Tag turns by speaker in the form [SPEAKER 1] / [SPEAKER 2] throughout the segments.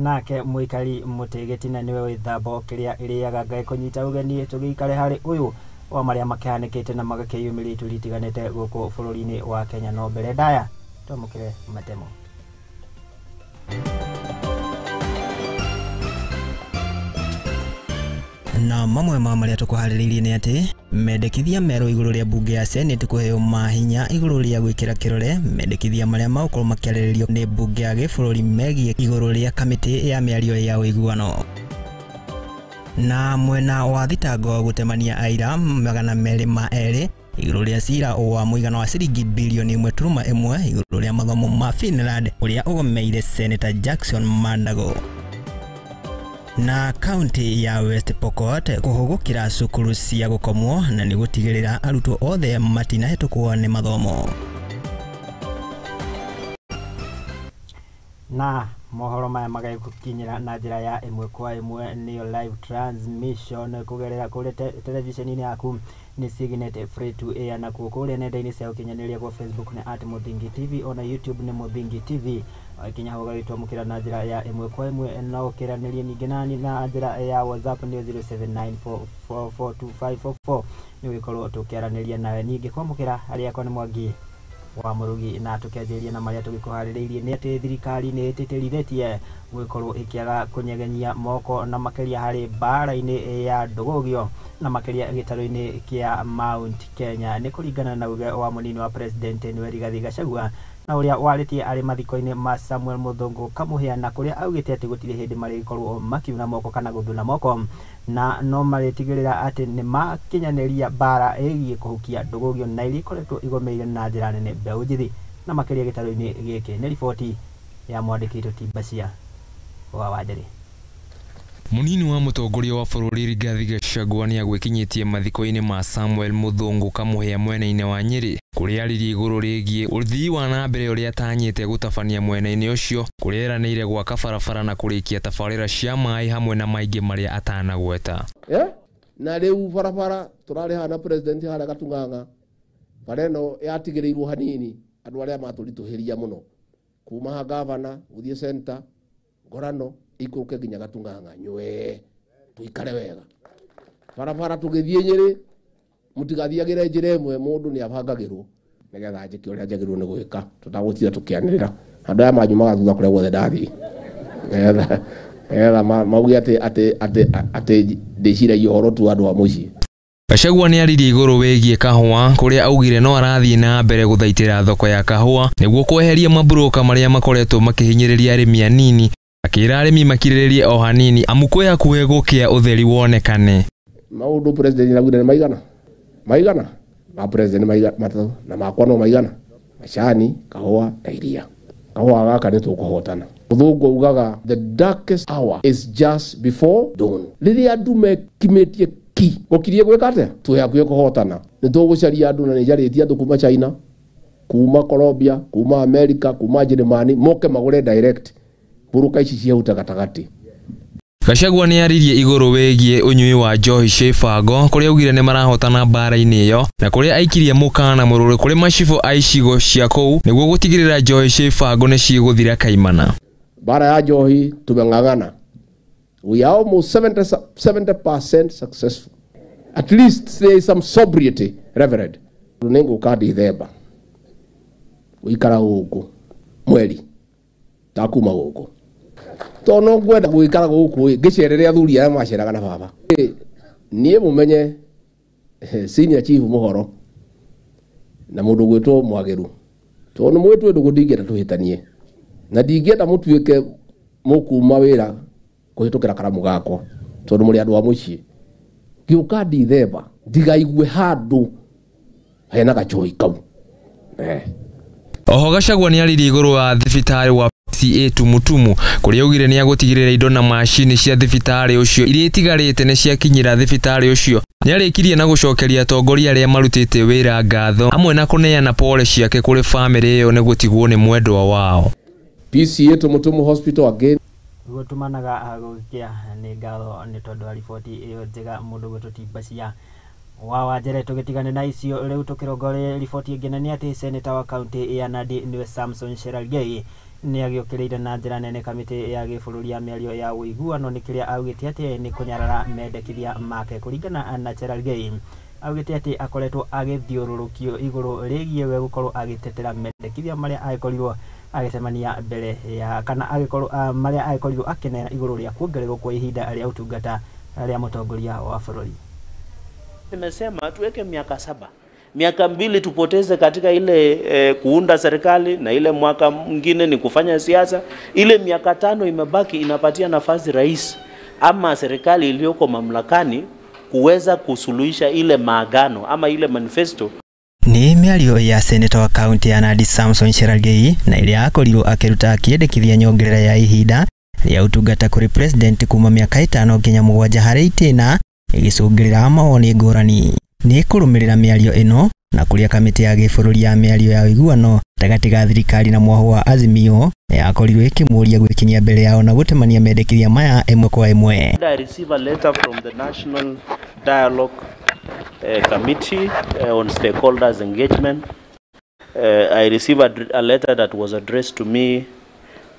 [SPEAKER 1] Nake mũikari mũtĩ gĩtina nĩwe wĩthambo kĩrĩa ĩrĩaga Ngai kũnyita ũgeni tũgĩikare harĩ ũyũ wa marĩa makĩhanĩkĩte na magakĩyumĩria ituri itiganĩte gũkũ bũrũri-inĩ wa Kenya. No mbere ndaya twamũkĩre matemo. Na mamwe ma marĩa tũkũharĩrĩirie nĩ atĩ mendekithia merũ igũrũ rĩa mbunge ya Senate kũheo mahinya igũrũ rĩa gwĩkĩra kĩrore mendekithia marĩa magũkorwo makĩarĩrĩrio nĩ mbunge ya gĩbũrũri megiĩ igũrũ rĩa kamĩtĩ ya mĩario ya ũiguano. Na mwena wa thitango gũtemania aira 202 igũrũ rĩa cira wa mũigana wa ciringi bilioni 1.1 igũrũ rĩa mathomo ma Finland ũrĩa ũgomeire Senator Jackson Mandago. Na kaunti ya West Pokot kũhũgũkĩra cukuru cia gũkomwo na nĩ gũtigĩrĩra arutwo othe matinahĩtũkwo nĩ mathomo. Na mohoro maya magagũkinyĩra na njĩra ya ĩmwe kwa ĩmwe nĩyo live transmission kũgerera kũrĩa televisheni-inĩ yaku nĩ Signet Free to Air, na kuo kũrĩa nenda-inĩ cia ũkinyanĩria kwa Facebook nĩ @Muthingi TV, ona YouTube nĩ Muthingi TV. Wakinya hau ũgagĩtwamũkĩra na njĩra ya ĩmwe kwa ĩmwe, no ũkĩranĩrie ningĩ nani na njĩra ya WhatsApp nĩ 0794442544 nĩ ũgĩkorwo tũkĩaranĩria nawe. Ningĩ kwamũkĩra arĩa akwa nĩ Mwangi wa Mũrugi, na tũkĩanjĩrĩria na marĩa tũgĩkũharĩrĩirie nĩ atĩ thirikari nĩ ĩtĩtĩrithĩtie gũgĩkorwo ĩkĩaga kũnyegenyia moko na makĩria harĩ mbara-inĩ ya ndũgũgio na makĩria gĩtarũ-inĩ kĩa Mount Kenya. Nĩ kũringana na uge wa mũnini wa president nĩwe Rigathi Gachagua, na ũrĩa warĩtie arĩ mathiko-inĩ ma Samuel Muthũngũ Kamũhĩa, na kũrĩa augĩte atĩ gũtirĩ hĩndĩ marĩgĩkorwo makiuna moko kana gũthuna moko, na no marĩtigĩrĩra atĩ nĩ makinyanĩria mbara ĩgiĩ kũhukia ndũgũgio na iria ikoretwo igomeire na njĩra nene mbeũ njĩthĩ na makĩria gĩtarũ-inĩ gĩkĩ. Nĩ riboti ya mwandĩki witũ Timbacia wa Wandĩrĩ.
[SPEAKER 2] Munini wa mũtongoria wa bũrũri Rigathi Gachagua nĩ agwĩkinyĩtie mathiko-inĩ ma Samuel Muthũngũ Kamũhĩa mwena-inĩ wa Nyĩrĩ, kũrĩa aririe igũrũ rĩgiĩ ũthii wa na mbere ũrĩa atanyĩte gũtabania mwena-inĩ ũcio, kũrĩa eranĩire gwaka barabara na kũrĩkia tabarĩra cia maĩ hamwe na maingĩ marĩa atanagweta.
[SPEAKER 3] Na rĩu barabara tũrarĩha na president harĩa Gatung'ang'a, bara ĩno yatigĩrĩirwo hanini andũ arĩa matũritũhĩria mũno, kuma ha gavana gũthiĩ center Ngorano ikũrũke nginya Gatung'ang'a nywe tuikare wega. Barabara tũgĩthiĩ Nyĩrĩ mũtigathiagĩre njĩra ĩmwe, mũndũ nĩ abangagĩrwo nĩgetha njĩke ũrĩa njagĩrĩirwo nĩ gwĩka, tũtagũtinda tũkĩanĩrĩra. Andũ aya manyumaga thutha kũrĩa guothe ndathiĩ, nĩgetha mauge atĩ ndĩciragia ũhoro tu andũ a mũciĩ.
[SPEAKER 2] Gachagua nĩ aririe igũrũ wĩgiĩ kahũa, kũrĩa augire no arathiĩ na mbere gũthaitĩra thoko ya kahũa nĩguo kweheria maburoka marĩa makoretwo makĩhinyĩrĩria arĩmi anini, akĩra arĩmi makirĩrĩrie o hanini amu kwĩ hakuhĩ gũkĩa ũtheri wonekane.
[SPEAKER 3] Maũndũ president araugire nĩ maigana maigana ma president maigana matatũ na makwa no maigana, macani, kahũa na iria. Kahũa gaka nĩ tũkũhotana. Mũthũngũ augaga the darkest hour is just before dawn. Rĩrĩa andũ mekimĩtie ki gũkirie gwĩka atĩa, twĩ hakuhĩ kũhotana. Nĩ tũgũcaria andũ na nĩ njarĩtie andũ kuma China, kuma Colombia, kuma America, kuma Njĩrĩmani, moke magũre direct mbũrũka ici ciahuta gatagatĩ.
[SPEAKER 2] Gachagua nĩ aririe igũrũ wĩgiĩ ũnyui wa njohi ciĩbango, kũrĩa augire nĩ marahotana mbara-inĩ ĩyo, na kũrĩa aikirie mũkana mũrũrũ kũrĩ macibũ a icigo cia kũu nĩguo gũtigĩrĩra njohi ciĩbango nĩ cigũthira kaimana.
[SPEAKER 3] Mbara ya njohi tumeng'ang'ana, we are almost 70% successful. At least there is some sobriety, Reverend. Nĩ ngũka Dithemba gũikara gũkũ mweri takuma gũkũ, tondũ no ngwenda gũikara gũkũ ngĩcerere athuri arĩa maceraga na baba. Niĩ mũmenye senior chief mũhoro na mũndũ gwĩtwo Mwagĩru, tondũ mwĩtwe ndũgũ ndingĩenda tũhĩtanie, na ndingĩenda mũtuĩke mũkuma wĩra kũhĩtũkĩra karamu gakwa, tondũ mũrĩ andũ a mũciĩ. Ngĩũka Dithemba ndigaigue handũ hena gachoi kau.
[SPEAKER 2] Oho Gachagua nĩ aririe igũrũ wa thibitarĩ wa PCA Tumutumu, kũrĩa augire nĩ agũtigĩrĩra indo na macini cia thibitarĩ ũcio iria itigarĩte nĩ ciakinyĩra thibitarĩ ũcio. Nĩ arĩkirie na gũcokeria atongoria arĩa marutĩte wĩra ngatho hamwe na kũneana pole ciake kũrĩ bamĩrĩ ĩyo nĩ gũtigwo nĩ mwendwa wao.
[SPEAKER 3] PCA Tumutumu Hospital again.
[SPEAKER 1] Gũtũmanaga gũgĩkĩa nĩ ngatho nĩ tondũ wa riboti ĩyo njega mũndũ gwĩtwo Timbacia wa Wanjere. Tũgĩtigane na icio rĩu tũkĩrongoreria riboti ĩngĩ, na nĩ atĩ seneta wa kaunti ya Nandi nĩwe Samson Cherargei Nĩ agĩũkĩrĩire na njĩra nene kamĩtĩ ya gĩbũrũri ya mĩario ya ũiguano nĩ kĩrĩa augĩte atĩ nĩ kũnyarara mendekithia make. Kũringana na Cherargei, augĩte atĩ akoretwo agĩthiũrũrũkio igũrũ rĩgiĩ we gũkorwo agĩtetera mendekithia marĩa agĩkorirwo agĩcemania mbere ya kana agĩkorwo marĩa agĩkorirwo akĩneana igũrũ rĩa kuongererwo kwa ihinda rĩa ũtungata rĩa mũtongoria wa bũrũri.
[SPEAKER 4] Nimesema tuweke miaka 7, miaka 2 tupoteze katika ile kuunda serikali na ile mwaka mwingine ni kufanya siasa. Ile miaka 5 imebaki inapatia nafasi rais ama serikali iliyoko mamlakani kuweza kusuluhisha ile maagano ama ile manifesto.
[SPEAKER 1] Nĩ mĩario ya seneta wa kaunti ya Nandi Samson Cherargei na ĩrĩa akorirwo akĩruta akĩendekithia nyongerera ya ihinda rĩa ũtungata kũrĩ president kuma mĩaka 5 nginya 7 harĩ itĩna ĩgĩcũngĩrĩra mawoni ngũrani. Nĩ kũrũmĩrĩra mĩario ĩno na kũrĩa kamĩtĩ ya gĩbũrũri ya mĩario ya ũiguano gatagatĩ ga thirikari na mwaho wa Azimio yakorirwo ĩkĩmũria gwĩkinyia mbere yao na gũtemania mendekithia maya ĩmwe kwa ĩmwe.
[SPEAKER 4] I receive a letter from the National Dialogue Committee on stakeholders engagement. I received a letter that was addressed to me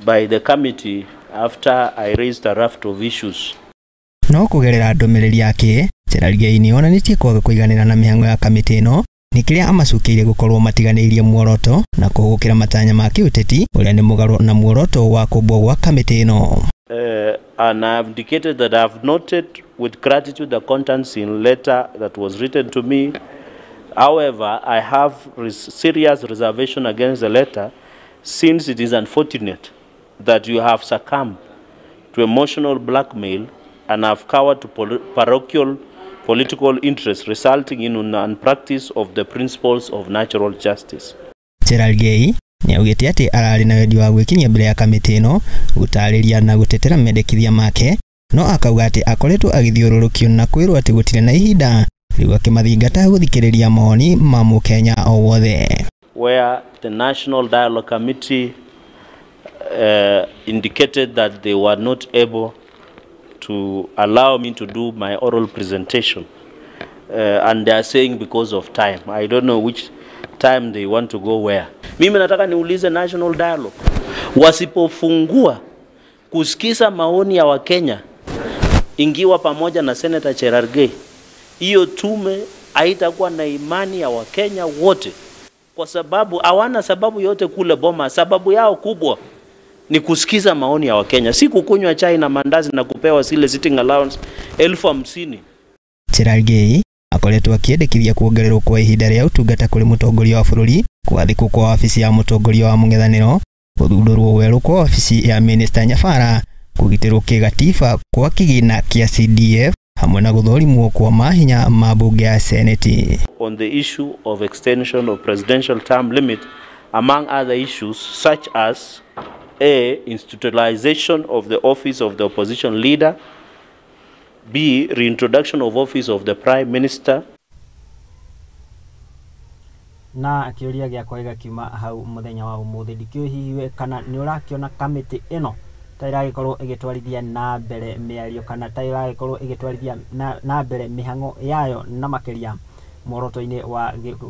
[SPEAKER 4] by the committee after I raised a raft of issues.
[SPEAKER 1] No kũgerera ndũmĩrĩri yake, Cherargei nĩ onanĩtie kwaga kũiganĩra na mĩhang'o ya kamĩtĩ ĩno nĩ kĩrĩa amacukĩire gũkorwo matiganĩirie muoroto na kũhũgũkĩra matanya ma kĩũteti ũrĩa nĩ mũgarũ na muoroto wa kũmbwo gwa kamĩtĩ ĩno.
[SPEAKER 4] And I have indicated that I have noted with gratitude the contents in letter that was written to me. However, I have serious reservation against the letter since it is unfortunate that you have succumbed to emotional blackmail and have cowered to parochial political interests, resulting in an unpractice of the principles of natural justice.
[SPEAKER 1] Cherargei nĩaugĩte atĩ ararĩ na wendi wa gwĩkinyia mbere ya kamĩtĩ ĩno gũtarĩria na gũtetera mendekithia make, no akauga atĩ akoretwo agĩthiũrũrũkio na kwĩrwo atĩ gũtirĩ na ihinda rĩu akĩmathingata gũthikĩrĩria mawoni ma mũkenya o wothe.
[SPEAKER 4] Where the National Dialogue Committee indicated that they were not able to allow me to do my oral presentation, and they are saying because of time. I don't know which time they want to go where. Mimi nataka niulize National Dialogue, wasipofungua kusikiza maoni ya Wakenya ingiwa pamoja na Senator Cherargei, hiyo tume haitakuwa na imani ya Wakenya wote, kwa sababu hawana sababu yote kule Boma. Sababu yao kubwa ni kusikiza maoni ya Wakenya, si kukunywa chai na mandazi na kupewa zile sitting allowance 50,000.
[SPEAKER 1] Cherargei akoretwo akĩendekithia kuongererwo kwa ihinda rĩa ũtungata kũrĩ mũtongoria wa bũrũri, gwathĩkwo kwa wabici ya mũtongoria wa mũng'ethanĩro, gũthundũrwo werũ kwa wabici ya Minister Nyabara, kũgitĩrwo kĩgatiba kwa kĩgĩna kĩa CDF hamwe na gũthũrimwo kwa mahinya ma mbunge ya Seneti.
[SPEAKER 4] On the issue of extension of presidential term limit, among other issues such as A, institutionalization of the office of the opposition leader, B, reintroduction of office of the prime minister.
[SPEAKER 1] Na kĩũria gĩakwa gĩgakiuma hau mũthenya wa ũmũthĩ, ndikĩũĩ hihi we kana nĩ ũrakĩona kamĩtĩ ĩno ta ĩragĩkorwo ĩgĩtwarithia na mbere mĩario kana ta ĩragĩkorwo ĩgĩtwarithia na mbere mĩhang'o yayo na makĩria muoroto-inĩ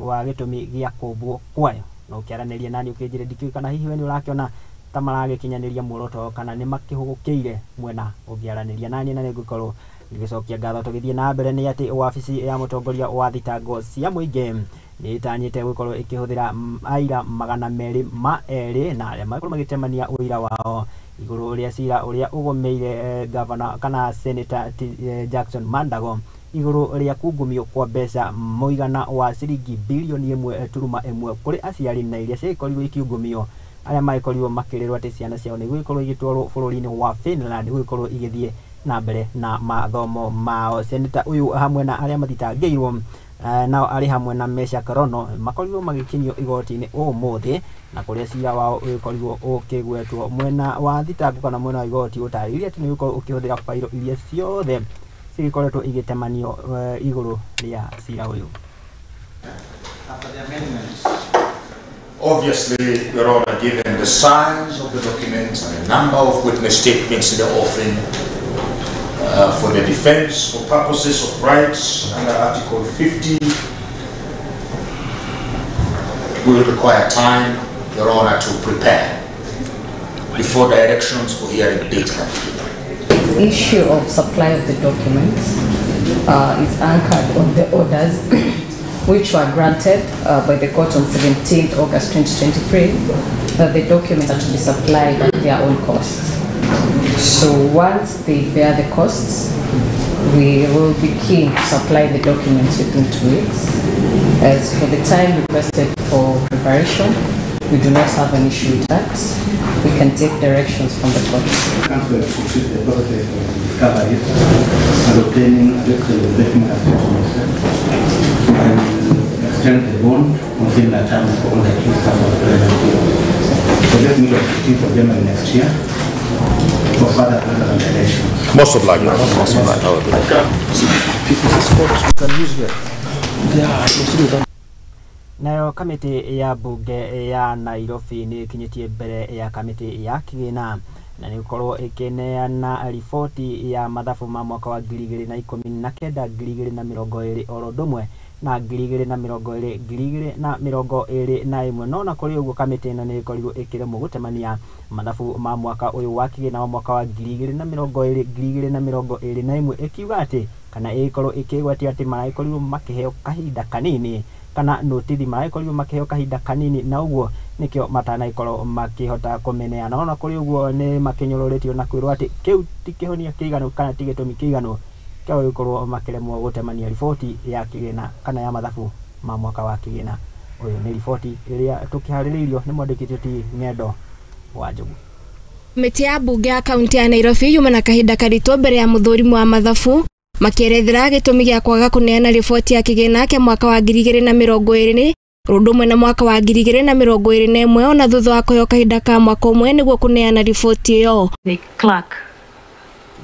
[SPEAKER 1] wa gĩtũmi gĩa kũmbwo kwayo. No ũkĩaranĩria nani ũkĩnjĩre ndikĩũĩ kana hihi we nĩ ũrakĩona ta maragĩkinyanĩria muoroto kana nĩ makĩhũgũkĩire mwena ũngĩaranĩria nani, na nĩngũkorwo ngĩgĩcokia ngatho. Tũgĩthiĩ na mbere nĩ atĩ wabici ya mũtongoria wa thitango cia mũingĩ nĩ ĩtanyĩte gũkorwo ĩkĩhũthĩra aira 202 na arĩa makorwo magĩtemania ũira wao igũrũ rĩa cira ũrĩa ũgũmĩire gavana kana Senator Jackson Mandago igũrũ rĩa kungumio kwa mbeca mũigana wa ciringi bilioni 1.1 kũrĩ aciari na iria ciakorirwo ikiungumio arĩa magĩkorirwo makĩrĩrwo atĩ ciana ciao nĩ igũgĩkorwo igĩtwarwo bũrũri-inĩ wa Finland gũgĩkorwo igĩthiĩ na mbere na mathomo mao. Senator ũyũ hamwe na arĩa mathitangĩirwo nao arĩ hamwe na Meshack Rono makorirwo magĩkinyio igoti-inĩ ũmũthĩ na kũrĩa cira wao ũgĩkorirwo ũkĩgwetwo mwena wa thitango kana mwena wa igoti ũtarĩirie atĩ nĩ ũgũkorwo ũkĩhũthĩra bairo iria ciothe cigĩkoretwo igĩtemanio igũrũ rĩa cira ũyũ.
[SPEAKER 5] Obviously, Your Honor, given the size of the documents and the number of witness statements in the offering for the defense, for purposes of rights under Article 50, we will require time, Your Honor, to prepare. before directions for hearing date can be given.
[SPEAKER 6] The issue of supply of the documents is anchored on the orders which were granted by the court on 17th August 2023, that the documents are to be supplied at their own cost. So once they bear the costs, we will be keen to supply the documents within 2 weeks. As for the time requested for preparation, we do not have an issue with that. We can take directions from the court.
[SPEAKER 7] Council has completed the process of discovery and obtaining a document as and extend the bond on similar terms for all the accused persons present here. So let's meet on 15th of January next year for further orders and directions.
[SPEAKER 5] Most obliged.
[SPEAKER 7] Most obliged.
[SPEAKER 1] Nayo kamĩtĩ ya mbunge ya Nairobi nĩ ĩkinyĩtie mbere ya kamĩtĩ ya kĩgĩna na nĩ gũkorwo ĩkĩneana riboti ya mathabu ma mwaka wa 2019 2020 oro ũndũ ũmwe na 2020 2021. No na kũrĩ ũguo kamĩtĩ ĩno nĩ ĩkorirwo ĩkĩremwo gũtemania mathabu ma mwaka ũyũ wa kĩgĩna wa mwaka wa 2020 2021 ĩkiuga atĩ kana ĩgĩkorwo ĩkĩgwatia atĩ maragĩkorirwo makĩheo kahinda kanini kana notithi maragĩkorirwo makĩheo kahinda kanini na ũguo nĩkĩo matanagĩkorwo makĩhota kũmeneana. Ona kũrĩ ũguo nĩ makĩnyũrũrĩtio na kwĩrwo atĩ kĩu ti kĩhonia kĩiganu kana ti gĩtũmi kĩiganu kĩa gũgĩkorwo makĩremwo gũtemania riboti ya kĩgĩna kana ya mathabu ma mwaka wa kĩgĩna ũyũ. Nĩ riboti ĩrĩa tũkĩharĩrĩirio nĩ mwandĩki ti Ng'endo wa Njogu.
[SPEAKER 8] Kamĩtĩ ya mbunge ya kaunti ya Nairobi yuma na kahinda karitũ mbere ya mũthũrimu wa mathabu makĩerethera gĩtũmi gĩa kwaga kũneana riboti ya kĩgĩna kĩa mwaka wa 2020 ũndũ ũmwe na mwaka wa 2021 ona thutha wa kũheo kahinda ka mwaka ũmwe nĩguo kũneana riboti ĩyo.
[SPEAKER 9] The clerk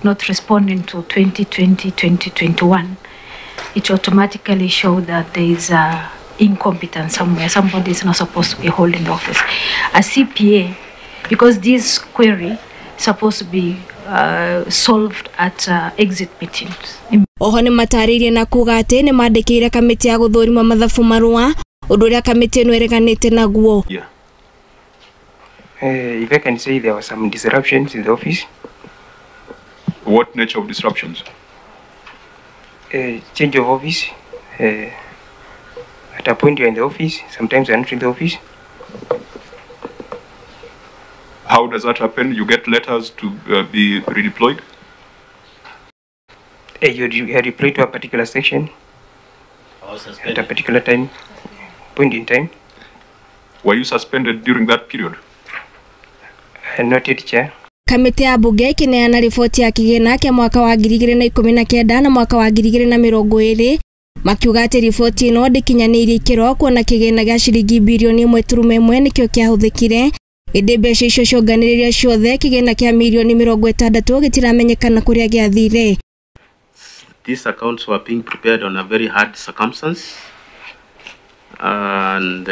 [SPEAKER 9] not responding to 2020-2021, it automatically showed that there is a incompetence somewhere. Somebody is not supposed to be holding the office. A CPA, because this query is supposed to be solved at exit meetings.
[SPEAKER 8] Oho nĩ matarĩirie na kuga atĩ nĩ mandĩkĩire kamĩtĩ ya gũthũrima mathabu marũa ũndũ ũrĩa kamĩtĩ ĩno ĩreganĩte naguo.
[SPEAKER 10] Yeah. If I can say, there were some disruptions in the office.
[SPEAKER 11] What nature of disruptions?
[SPEAKER 10] Change of office. At a point you're in the office, sometimes you're not in the office.
[SPEAKER 11] How does that happen? You get letters to be redeployed?
[SPEAKER 10] You are deployed to a particular section at a particular time, point in time.
[SPEAKER 11] Were you suspended during that period?
[SPEAKER 10] Not yet, Chair.
[SPEAKER 8] Kamĩtĩ ya mbunge ĩkĩneana riboti ya kĩgĩna kĩa mwaka wa 2019 na mwaka wa 2020 makiuga atĩ riboti ĩno ndĩkinyanĩirie ikĩro kuona kĩgĩna gĩa ciringi birioni 1.1 nĩkĩo kĩahũthĩkire ĩndĩ mbeca icio cionganĩrĩria ciothe kĩgĩna kĩa mirioni 60 gĩtiramenyekana kũrĩa gĩathire.
[SPEAKER 4] These accounts were being prepared on a very hard circumstance, and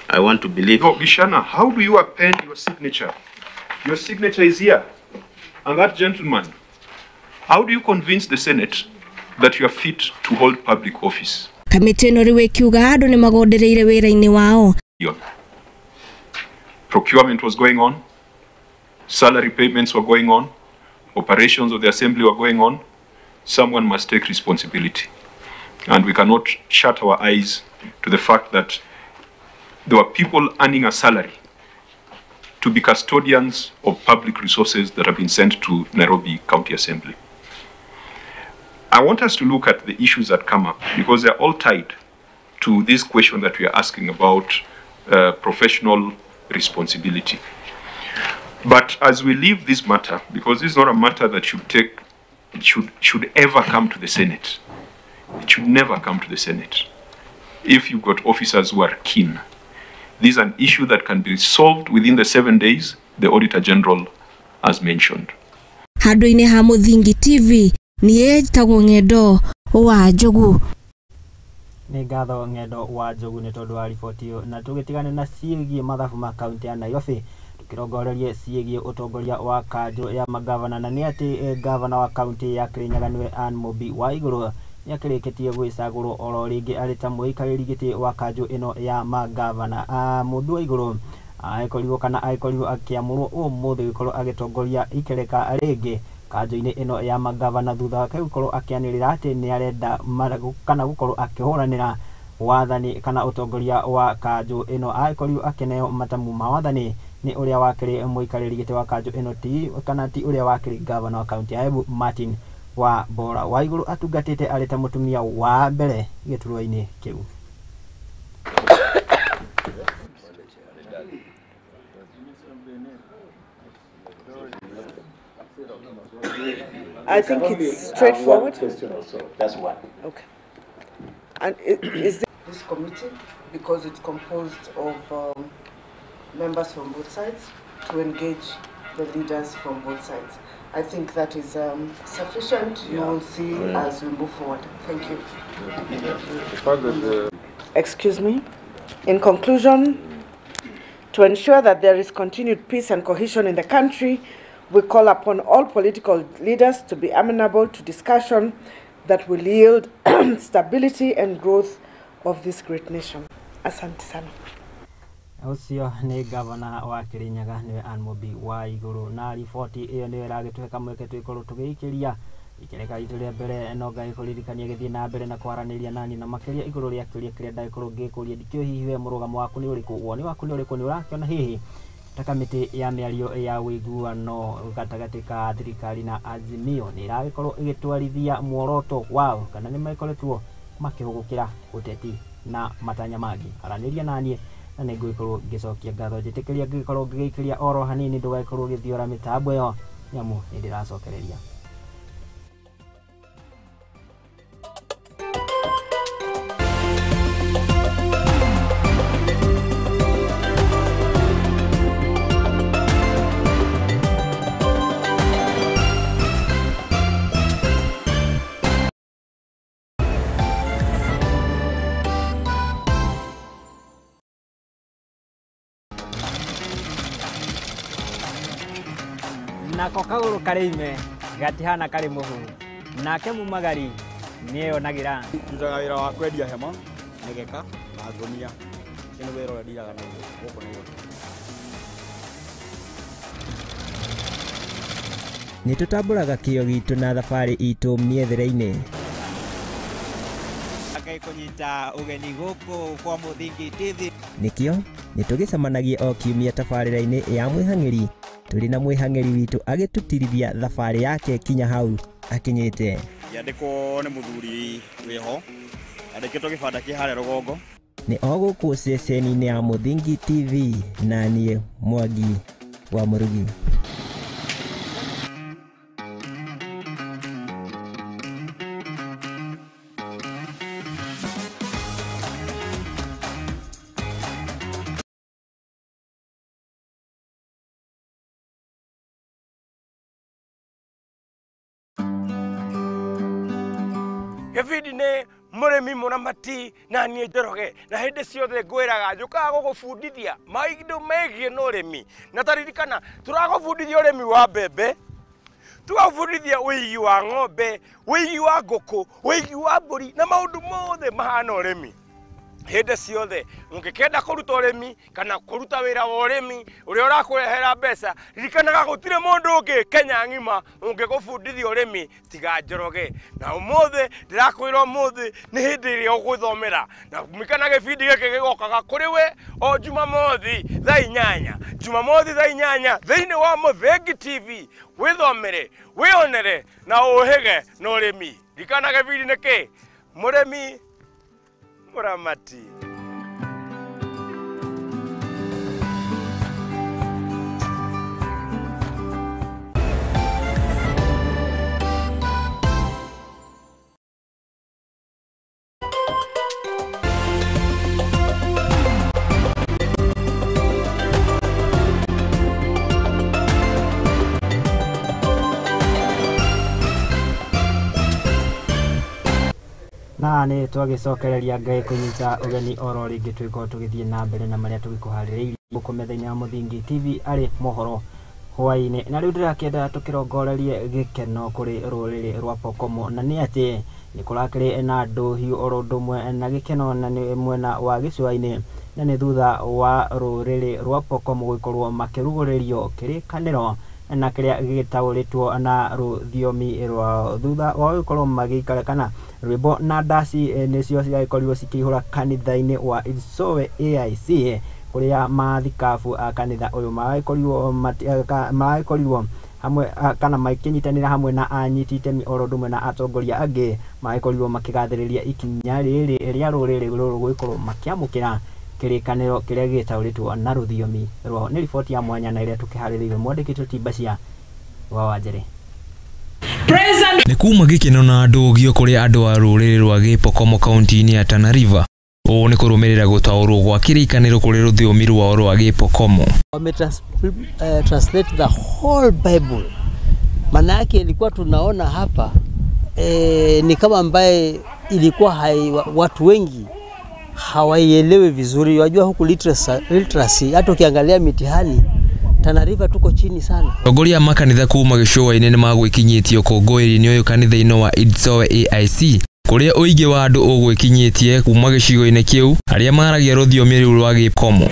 [SPEAKER 4] I want to believe.
[SPEAKER 11] No, Gishana, how do you append your signature? Your signature is here, and that gentleman. How do you convince the Senate that you are fit to hold public office?
[SPEAKER 8] Kamĩtĩ ĩno rĩu ĩkiuga andũ nĩ magondereire wĩra-inĩ wao.
[SPEAKER 11] Procurement was going on, salary payments were going on, operations of the assembly were going on. Someone must take responsibility. And we cannot shut our eyes to the fact that there were people earning a salary to be custodians of public resources that have been sent to Nairobi County Assembly. I want us to look at the issues that come up because they're all tied to this question that we are asking about professional responsibility. But as we leave this matter, because this is not a matter that should ever come to the Senate. It should never come to the Senate. If you've got officers who are keen, this is an issue that can be solved within the 7 days the Auditor General has mentioned.
[SPEAKER 8] Handũ-inĩ ha Mũthingi TV niĩ njĩtagwo Ng'endo wa Njogu.
[SPEAKER 1] Nĩ ngatho Ng'endo wa Njogu nĩ tondũ wa riboti ĩyo. Na tũgĩtigane na ciĩgiĩ mathabu ma kaunti ya Nairobi, tũkĩrongorerie ciĩgiĩ ũtongoria wa kanjũ ya magavana, na nĩ atĩ gavana wa kaunti ya Kirinyaga nĩwe Anne Mumbi wa Igũrũ nĩ akĩrĩkĩtie gwĩcagũrwo oro rĩngĩ arĩ ta mũikarĩri gĩtĩ wa kanjũ ĩno ya magavana. Mumbi wa Igũrũ Agĩkorirwo kana agĩkorirwo akĩamũrwo ũmũthĩ gũkorwo agĩtongoria ikereka rĩngĩ kanjũ-inĩ ĩno ya magavana thutha wake gũkorwo akĩanĩrĩra atĩ nĩ arenda kana gũkorwo akĩhũranĩra wathani kana ũtongoria wa kanjũ ĩno. Agĩkorirwo akĩneo matamu ma wathani nĩ ũrĩa wakĩrĩ mũikarĩri gĩtĩ wa kanjũ ĩno ti kana ti ũrĩa wakĩrĩ gavana wa kaunti ya Embu Martin wa Bora. Waiguru atungatĩte arĩ ta mũtumia wa mbere gĩturwa-inĩ kĩu.
[SPEAKER 12] I think it's straightforward.
[SPEAKER 5] One question also. That's one.
[SPEAKER 12] Okay. And is this committee, because it's composed of members from both sides, to engage the leaders from both sides. I think that is sufficient. You will see as we move forward. Thank you.
[SPEAKER 11] The fact that
[SPEAKER 12] Excuse me. In conclusion, to ensure that there is continued peace and cohesion in the country, we call upon all political leaders to be amenable to discussion that will yield stability and growth of this great nation. Asante sana.
[SPEAKER 1] Ũcio nĩ gavana wa Kirinyaga nĩwe Anne Mumbi Waiguru, na riboti ĩyo nĩyo ĩragĩtũhe kamweke twĩkorwo tũgĩikĩria ikereka ritũ rĩa mbere. No ngagĩkũririkania gĩthiĩ na mbere na kwaranĩria nani na makĩria igũrũ rĩa kĩũria kĩrĩa ndagĩkorwo ngĩkũria. Ndikĩũĩ hihi we mũrũgamo waku nĩ ũrĩkũ, woni waku nĩ ũrĩkũ, nĩ ũrakĩona hihi ta kamĩtĩ ya mĩario ya ũiguano gatagatĩ ka thirikari na Azimio nĩ ĩragĩkorwo ĩgĩtwarithia muoroto wao kana nĩ makoretwo makĩhũgũkĩra ũteti na matanya mangĩ. Aranĩria naniĩ na nĩ ngũgĩkorwo ngĩcokia ngatho. Njĩtĩkĩria ngĩgĩkorwo ngĩgĩikĩria oro hanini, ndũgagĩkorwo ũgĩthiora mĩtambo ĩyo nĩamu nĩ ndĩracokereria. Nako kagũrũ karĩ ime gatihana karĩ mũhu, nake mumagari nĩeyonagĩra.
[SPEAKER 13] Ndutaga wĩra wa kwendia hema, mĩgeka na ngũnia. Ũcio nĩ wĩra ũrĩa ndiraga naguo gũkũ Nairobi.
[SPEAKER 1] Nĩ tũtambũraga kĩo gitũ na thabarĩ itũ mĩethere-inĩ.
[SPEAKER 14] Ngai kũnyita ũgeni gũkũ kwa Mũthingi TV.
[SPEAKER 1] Nĩkĩo nĩ tũgĩcemanagia o kiumia tabarĩra-inĩ ya mwĩhang'ĩri tũrĩ na mwĩhang'ĩri witũ agĩtũtirithia thabarĩ yake kinya hau akinyĩte.
[SPEAKER 13] Ngĩandĩkwo nĩ mũthuri wĩho, andĩkĩtwo gĩbanda kĩ harĩa rũgongo.
[SPEAKER 1] Nĩ o gũkũ ceceni-inĩ ya Mũthingi TV na niĩ Mwangi wa Mũrugi.
[SPEAKER 15] Gĩbindi nĩ mũrĩmi mũramati na niĩ Njoroge, na hĩndĩ ciothe ngwĩraga njũkaga gũgũbundithia maũndũ megiĩ na ũrĩmi. Na taririkana tũragũbundithia ũrĩmi wa mbembe, tũgagũbundithia ũigi wa ng'ombe, ũigi wa ngũkũ, ũigi wa mbũri na maũndũ mothe mahana ũrĩmi. Hĩndĩ ciothe ũngĩkenda kũruta ũrĩmi kana kũruta wĩra wa ũrĩmi ũrĩa ũrakũrehera mbeca, ririkanaga gũtirĩ mũndũ ũngĩ Kenya ng'ima ũngĩgũbundithia ũrĩmi tiga Njoroge. Na ũmũthĩ ndĩrakwĩra ũmũthĩ nĩ hĩndĩ ĩrĩa ũgwĩthomera, na ririkana gĩbindi gĩkĩ gĩgokaga kũrĩ we o Jumamothi thaa 8, Jumamothi thaa 8 thĩinĩ wa Mũthingi TV. Wĩthomere, wĩonere na ũhĩge na ũrĩmi. Ririkana gĩbindi nĩ kĩ? Mũrĩmi mũramati. Na nĩ twagĩcokereria Ngai kũnyita ũgeni oro rĩngĩ twĩkorwo tũgĩthiĩ na mbere na marĩa tũgĩkũharĩrĩirie gũkũ metha-inĩ ya Mũthingi TV arĩ mohoro hwaĩ-inĩ. Na rĩu ndĩrakĩenda tũkĩrongorerie gĩkeno kũrĩ rũrĩrĩ rwa Pokomo, na nĩ atĩ nĩ kũrakĩrĩ na ndũhiũ oro ũndũ ũmwe na gĩkeno, na nĩ mwena wa gĩcũa-inĩ
[SPEAKER 1] Na nĩ thutha wa rũrĩrĩ rwa Pokomo gũkorwo makĩrugũrĩrio kĩrĩkanĩro na kĩrĩa gĩtaũrĩtwo na rũthiomi rwao thutha wa gũkorwo magĩikara kana rwĩmbo na ndaci nĩcio ciagĩkorirwo cikĩihũra kanitha-inĩ wa Itsowe AIC kũrĩa mathikabu a kanitha ũyũ magĩkorirwo hamwe kana makĩnyitanĩra hamwe na anyiti itemi oro ũndũ ũmwe na atongoria angĩ magĩkorirwo makĩgathĩrĩria ikinya rĩrĩ rĩa rũrĩrĩ rũrũ gũgĩkorwo makĩamũkĩra kĩrĩkanĩro kĩrĩa gĩtaũrĩtwo na rũthiomi rwao. Nĩ riboti ya mwanya na ĩrĩa tũkĩharĩrĩirie mwandĩki Timbacia wa Wanjere.
[SPEAKER 2] Nĩ kuma gĩkeno na ndũgio kũrĩ andũ a rũrĩrĩ rwa Gĩpokomo kaunti-inĩ ya Tana River. Ũũ nĩ kũrũmĩrĩra gũtaũrwo gwa kĩrĩkanĩro kũrĩ rũthiomi rwao rwa Gĩpokomo.
[SPEAKER 16] Wame translate the whole Bible. Maana yake ilikuwa tunaona hapa ni kama ambaye ilikuwa watu wengi hawaielewi vizuri. Wajua huku literacy hata ukiangalia mitihani Tana River tuko chini sana.
[SPEAKER 2] Atongoria a makanitha kuma gĩcũa-inĩ nĩmagwĩkinyĩtie ũkũngũĩri-inĩ ũyũ kanitha-inĩ wa Itsowe AIC kũrĩa ũingĩ wa andũ ũgwĩkinyĩtie kuma gĩcigo-inĩ kĩu arĩa maragia rũthiomi rũu rwa Gĩkomo.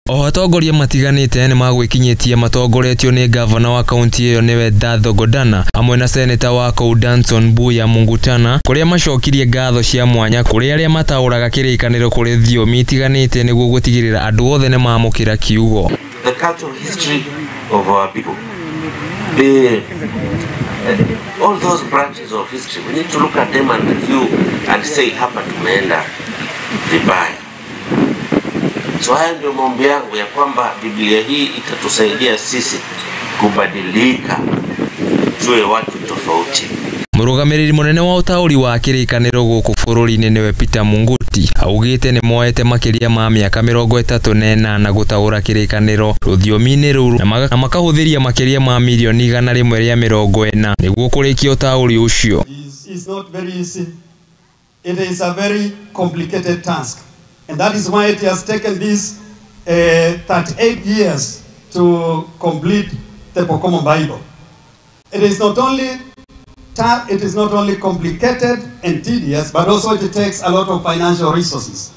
[SPEAKER 2] Oho atongoria matiganĩte nĩmagwĩkinyĩtie matongoretio nĩ gavana wa kaunti ĩyo nĩwe Datho Godana hamwe na seneta wa kũu Danson Mbuya Mungutana kũrĩa macokirie ngatho cia mwanya kũrĩ arĩa mataũraga kĩrĩkanĩro kũrĩ thiomi itiganĩte nĩguo gũtigĩrĩra andũ othe nĩmamũkĩra kiugo.
[SPEAKER 17] The cultural history of our people, all those branches of history, we need to look at them and review and say hapa tumeenda vibaya. So haya ndio maombi yangu ya kwamba Biblia hii itatusaidia sisi kubadilika tuwe watu tofauti.
[SPEAKER 2] Mũrũgamĩrĩri mũnene wa ũtaũri wa kĩrĩkanĩro gũkũ bũrũri-inĩ nĩwe Peter Munguti augĩte nĩ moete makĩria ma mĩaka 38 gũtaũra kĩrĩkanĩro rũthiomi-inĩ rũu na makahũthĩria makĩria ma mirioni 140 nĩguo kũrĩkia ũtaũri ũcio.
[SPEAKER 18] It's not very easy. It is a very complicated task. And that is why it has taken these 38 years to complete the Pokomo Bible. It is not only complicated and tedious, but also it takes a lot of financial resources.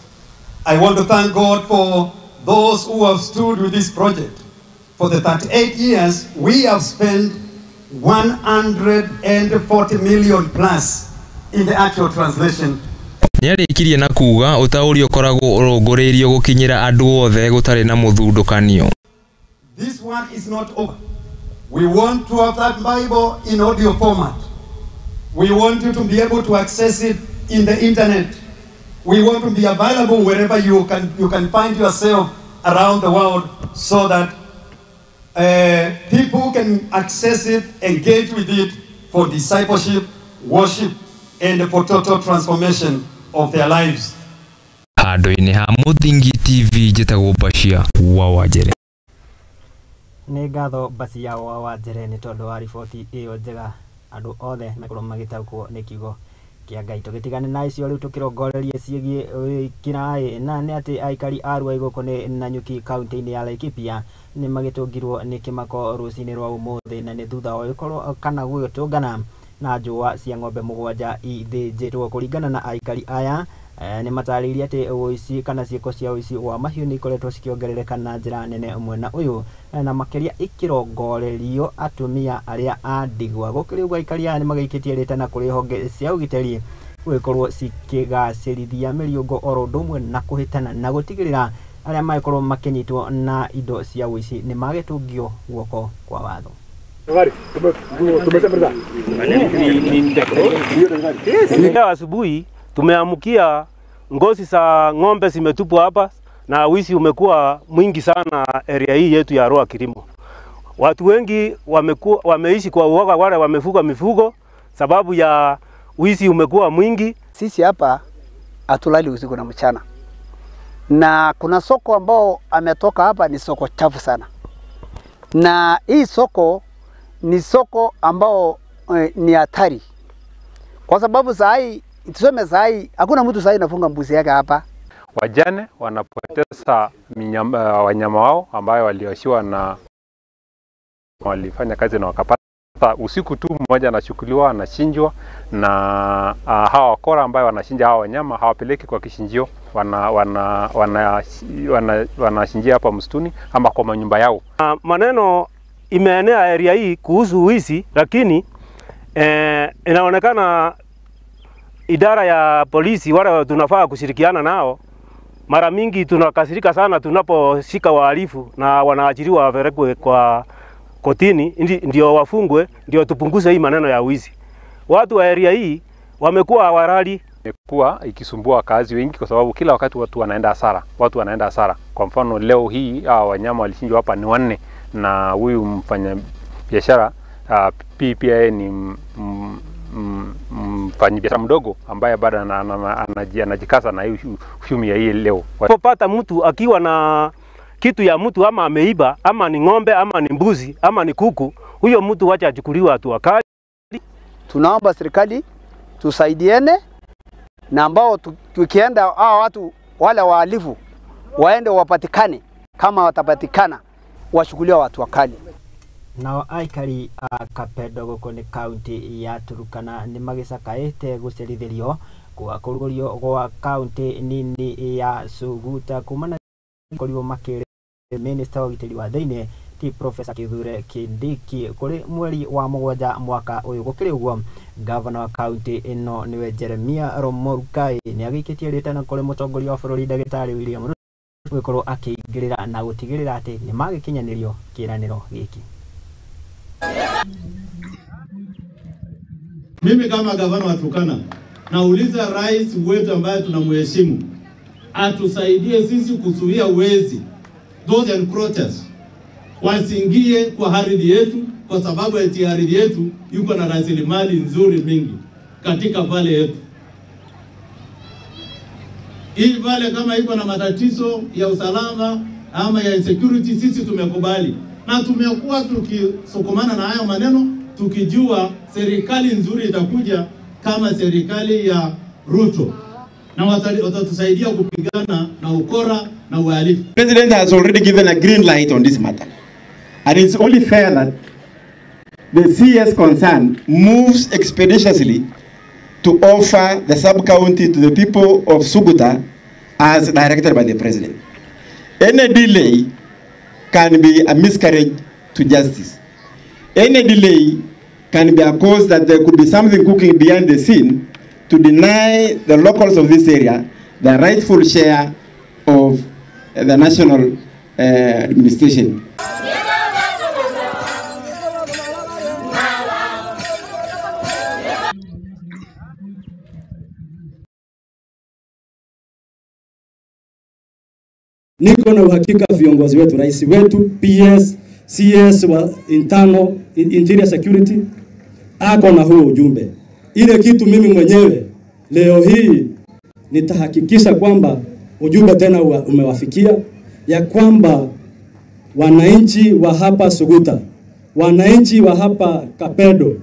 [SPEAKER 18] I want to thank God for those who have stood with this project. For the 38 years, we have spent 140 million plus in the actual translation.
[SPEAKER 2] Nĩarĩkirie na kuga ũtaũri ũkoragwo ũrongoreirio gũkinyĩra andũ othe gũtarĩ na mũthundũkanio.
[SPEAKER 18] This work is not over. We want to have that Bible in audio format. We want you to be able to access it in the internet. We want to be available wherever you can find yourself around the world so that people can access it, engage with it for discipleship, worship, and for total transformation of their lives.
[SPEAKER 2] Handũ-inĩ ha Mũthingi TV njĩtagwo Bacia wa Wanjere.
[SPEAKER 1] Nĩ ngatho Bacia wa Wanjere nĩ tondũ wa riboti ĩyo njega. Andũ othe mekorwo magĩtaũkwo nĩ kiugo kĩa Ngai. Tũgĩtigane na icio rĩu tũkĩrongorerie ciĩgiĩ wĩkinaĩ na nĩ atĩ aikari a Ruai gũkũ nĩ Nanyuki kaunti-inĩ ya Laikipia nĩ magĩtũngirwo nĩ kĩmako rũcinĩ rwa ũmũthĩ na nĩ thutha wa gũkorwo kana gũgĩtũngana na njũa cia ng'ombe 7 ithĩnjĩtwo. Kũringana na aikari aya nĩ matarĩirie atĩ ũici kana ciĩko cia ũici wa mahiũ nĩ ikoretwo cikĩongerereka na njĩra nene mwena ũyũ na makĩria ikĩrongorerio atumia arĩa a ndigwa. Gũkĩrĩ ũguo aikari aya nĩ magĩikĩtie rĩtana kũrĩ honge cia ũgitĩri gũgĩkorwo cikĩgacĩrithia mĩriũngũ oro ũndũ ũmwe na kũhĩtana na gũtigĩrĩra arĩa magĩkorwo makĩnyitwo na indo cia ũici nĩ magĩtũngio guoko kwa watho.
[SPEAKER 19] Leo asubuhi tumeamkia ngozi za ng'ombe zimetupwa hapa na wizi umekuwa mwingi sana area hii yetu ya Rua Kilimo. Watu wengi wameishi kwa uoga, wale wamefuga mifugo sababu ya wizi umekuwa mwingi.
[SPEAKER 20] Sisi hapa hatulali usiku na mchana. Na kuna soko ambao ametoka hapa ni soko chafu sana. Na hii soko ni soko ambao ni hatari. Kwa sababu sahi, tuseme sahi, hakuna mtu sahi anafunga mbuzi yake hapa.
[SPEAKER 21] Wajane wanapoteza wanyama wao ambayo walioshiwa na walifanya kazi na wakapata Usiku tu mmoja anachukuliwa, anachinjwa na hawa wakora ambayo wanachinja hawa wanyama hawapeleki kwa kichinjio, wanachinjia hapa msituni ama kwa manyumba yao.
[SPEAKER 19] Maneno imeenea area hii kuhusu wizi, lakini inaonekana idara ya polisi wale tunafaa kushirikiana nao. Mara mingi tunakasirika sana tunaposhika wahalifu na wanaachiliwa wapelekwe kwa kotini ndio wafungwe, ndio tupunguze hii maneno ya wizi. Watu wa area hii wamekuwa hawalali.
[SPEAKER 21] Imekuwa ikisumbua wakazi wengi kwa sababu kila wakati watu wanaenda hasara, watu wanaenda hasara. Kwa mfano leo hii wanyama walichinjwa hapa ni 4, na huyu mfanya biashara pia ni mfanyabiashara mdogo ambaye bado anajikaza na hii uchumi ya hii leo.
[SPEAKER 19] Unapopata mtu akiwa na kitu ya mtu ama ameiba, ama ni ng'ombe, ama ni mbuzi, ama ni kuku, huyo mtu wacha achukuliwe hatua kali.
[SPEAKER 20] Tunaomba serikali tusaidiane na ambao tukienda hao watu wale wahalifu waende wapatikane, kama watapatikana washukuliwe watu wakali.
[SPEAKER 1] Nao aikari a Kapedo gũkũ nĩ kaunti ya Turkana nĩ magĩcakaĩte gũcerithĩrio kwa kũrugũrio gwa kaunti nini ya Suguta kumana korirwo makĩrĩ minista wa ũgitĩri wa thĩinĩ ti Profesa Kithure Kindiki kũrĩ mweri wa 7 mwaka ũyũ. Gũkĩrĩ ũguo, gavana wa kaunti ĩno nĩwe Jeremiah Lomorukai nĩ agĩikĩtie rĩtana kũrĩ mũtongoria wa bũrũri ndagĩtarĩ William Ruto gũgĩkorwo akĩingĩrĩra na gũtigĩrĩra atĩ nĩ magĩkinyanĩrio kĩĩranĩro gĩkĩ.
[SPEAKER 3] Mimi kama gavana wa Turkana nauliza rais wetu ambaye tunamheshimu atusaidie sisi kuzuia wezi, those encroachers wasiingie kwa ardhi yetu, kwa sababu eti ardhi yetu yuko na rasilimali nzuri mingi katika vale yetu. Hii vale kama iko na matatizo ya usalama ama ya insecurity, sisi tumekubali na tumekuwa tukisukumana na hayo maneno, tukijua serikali nzuri itakuja kama serikali ya Ruto na watatusaidia kupigana na ukora na uhalifu.
[SPEAKER 22] President has already given a green light on this matter, and it's only fair that the CS concerned moves expeditiously to offer the sub-county to the people of Suguta as directed by the president. Any delay can be a miscarriage to justice. Any delay can be a cause that there could be something cooking behind the scene to deny the locals of this area the rightful share of the national administration.
[SPEAKER 23] Niko na uhakika viongozi wetu, rais wetu, PS, CS wa internal, interior security, ako na huo ujumbe. Ile kitu mimi mwenyewe leo hii nitahakikisha kwamba ujumbe tena umewafikia, ya kwamba wananchi wa hapa Suguta, wananchi wa hapa Kapedo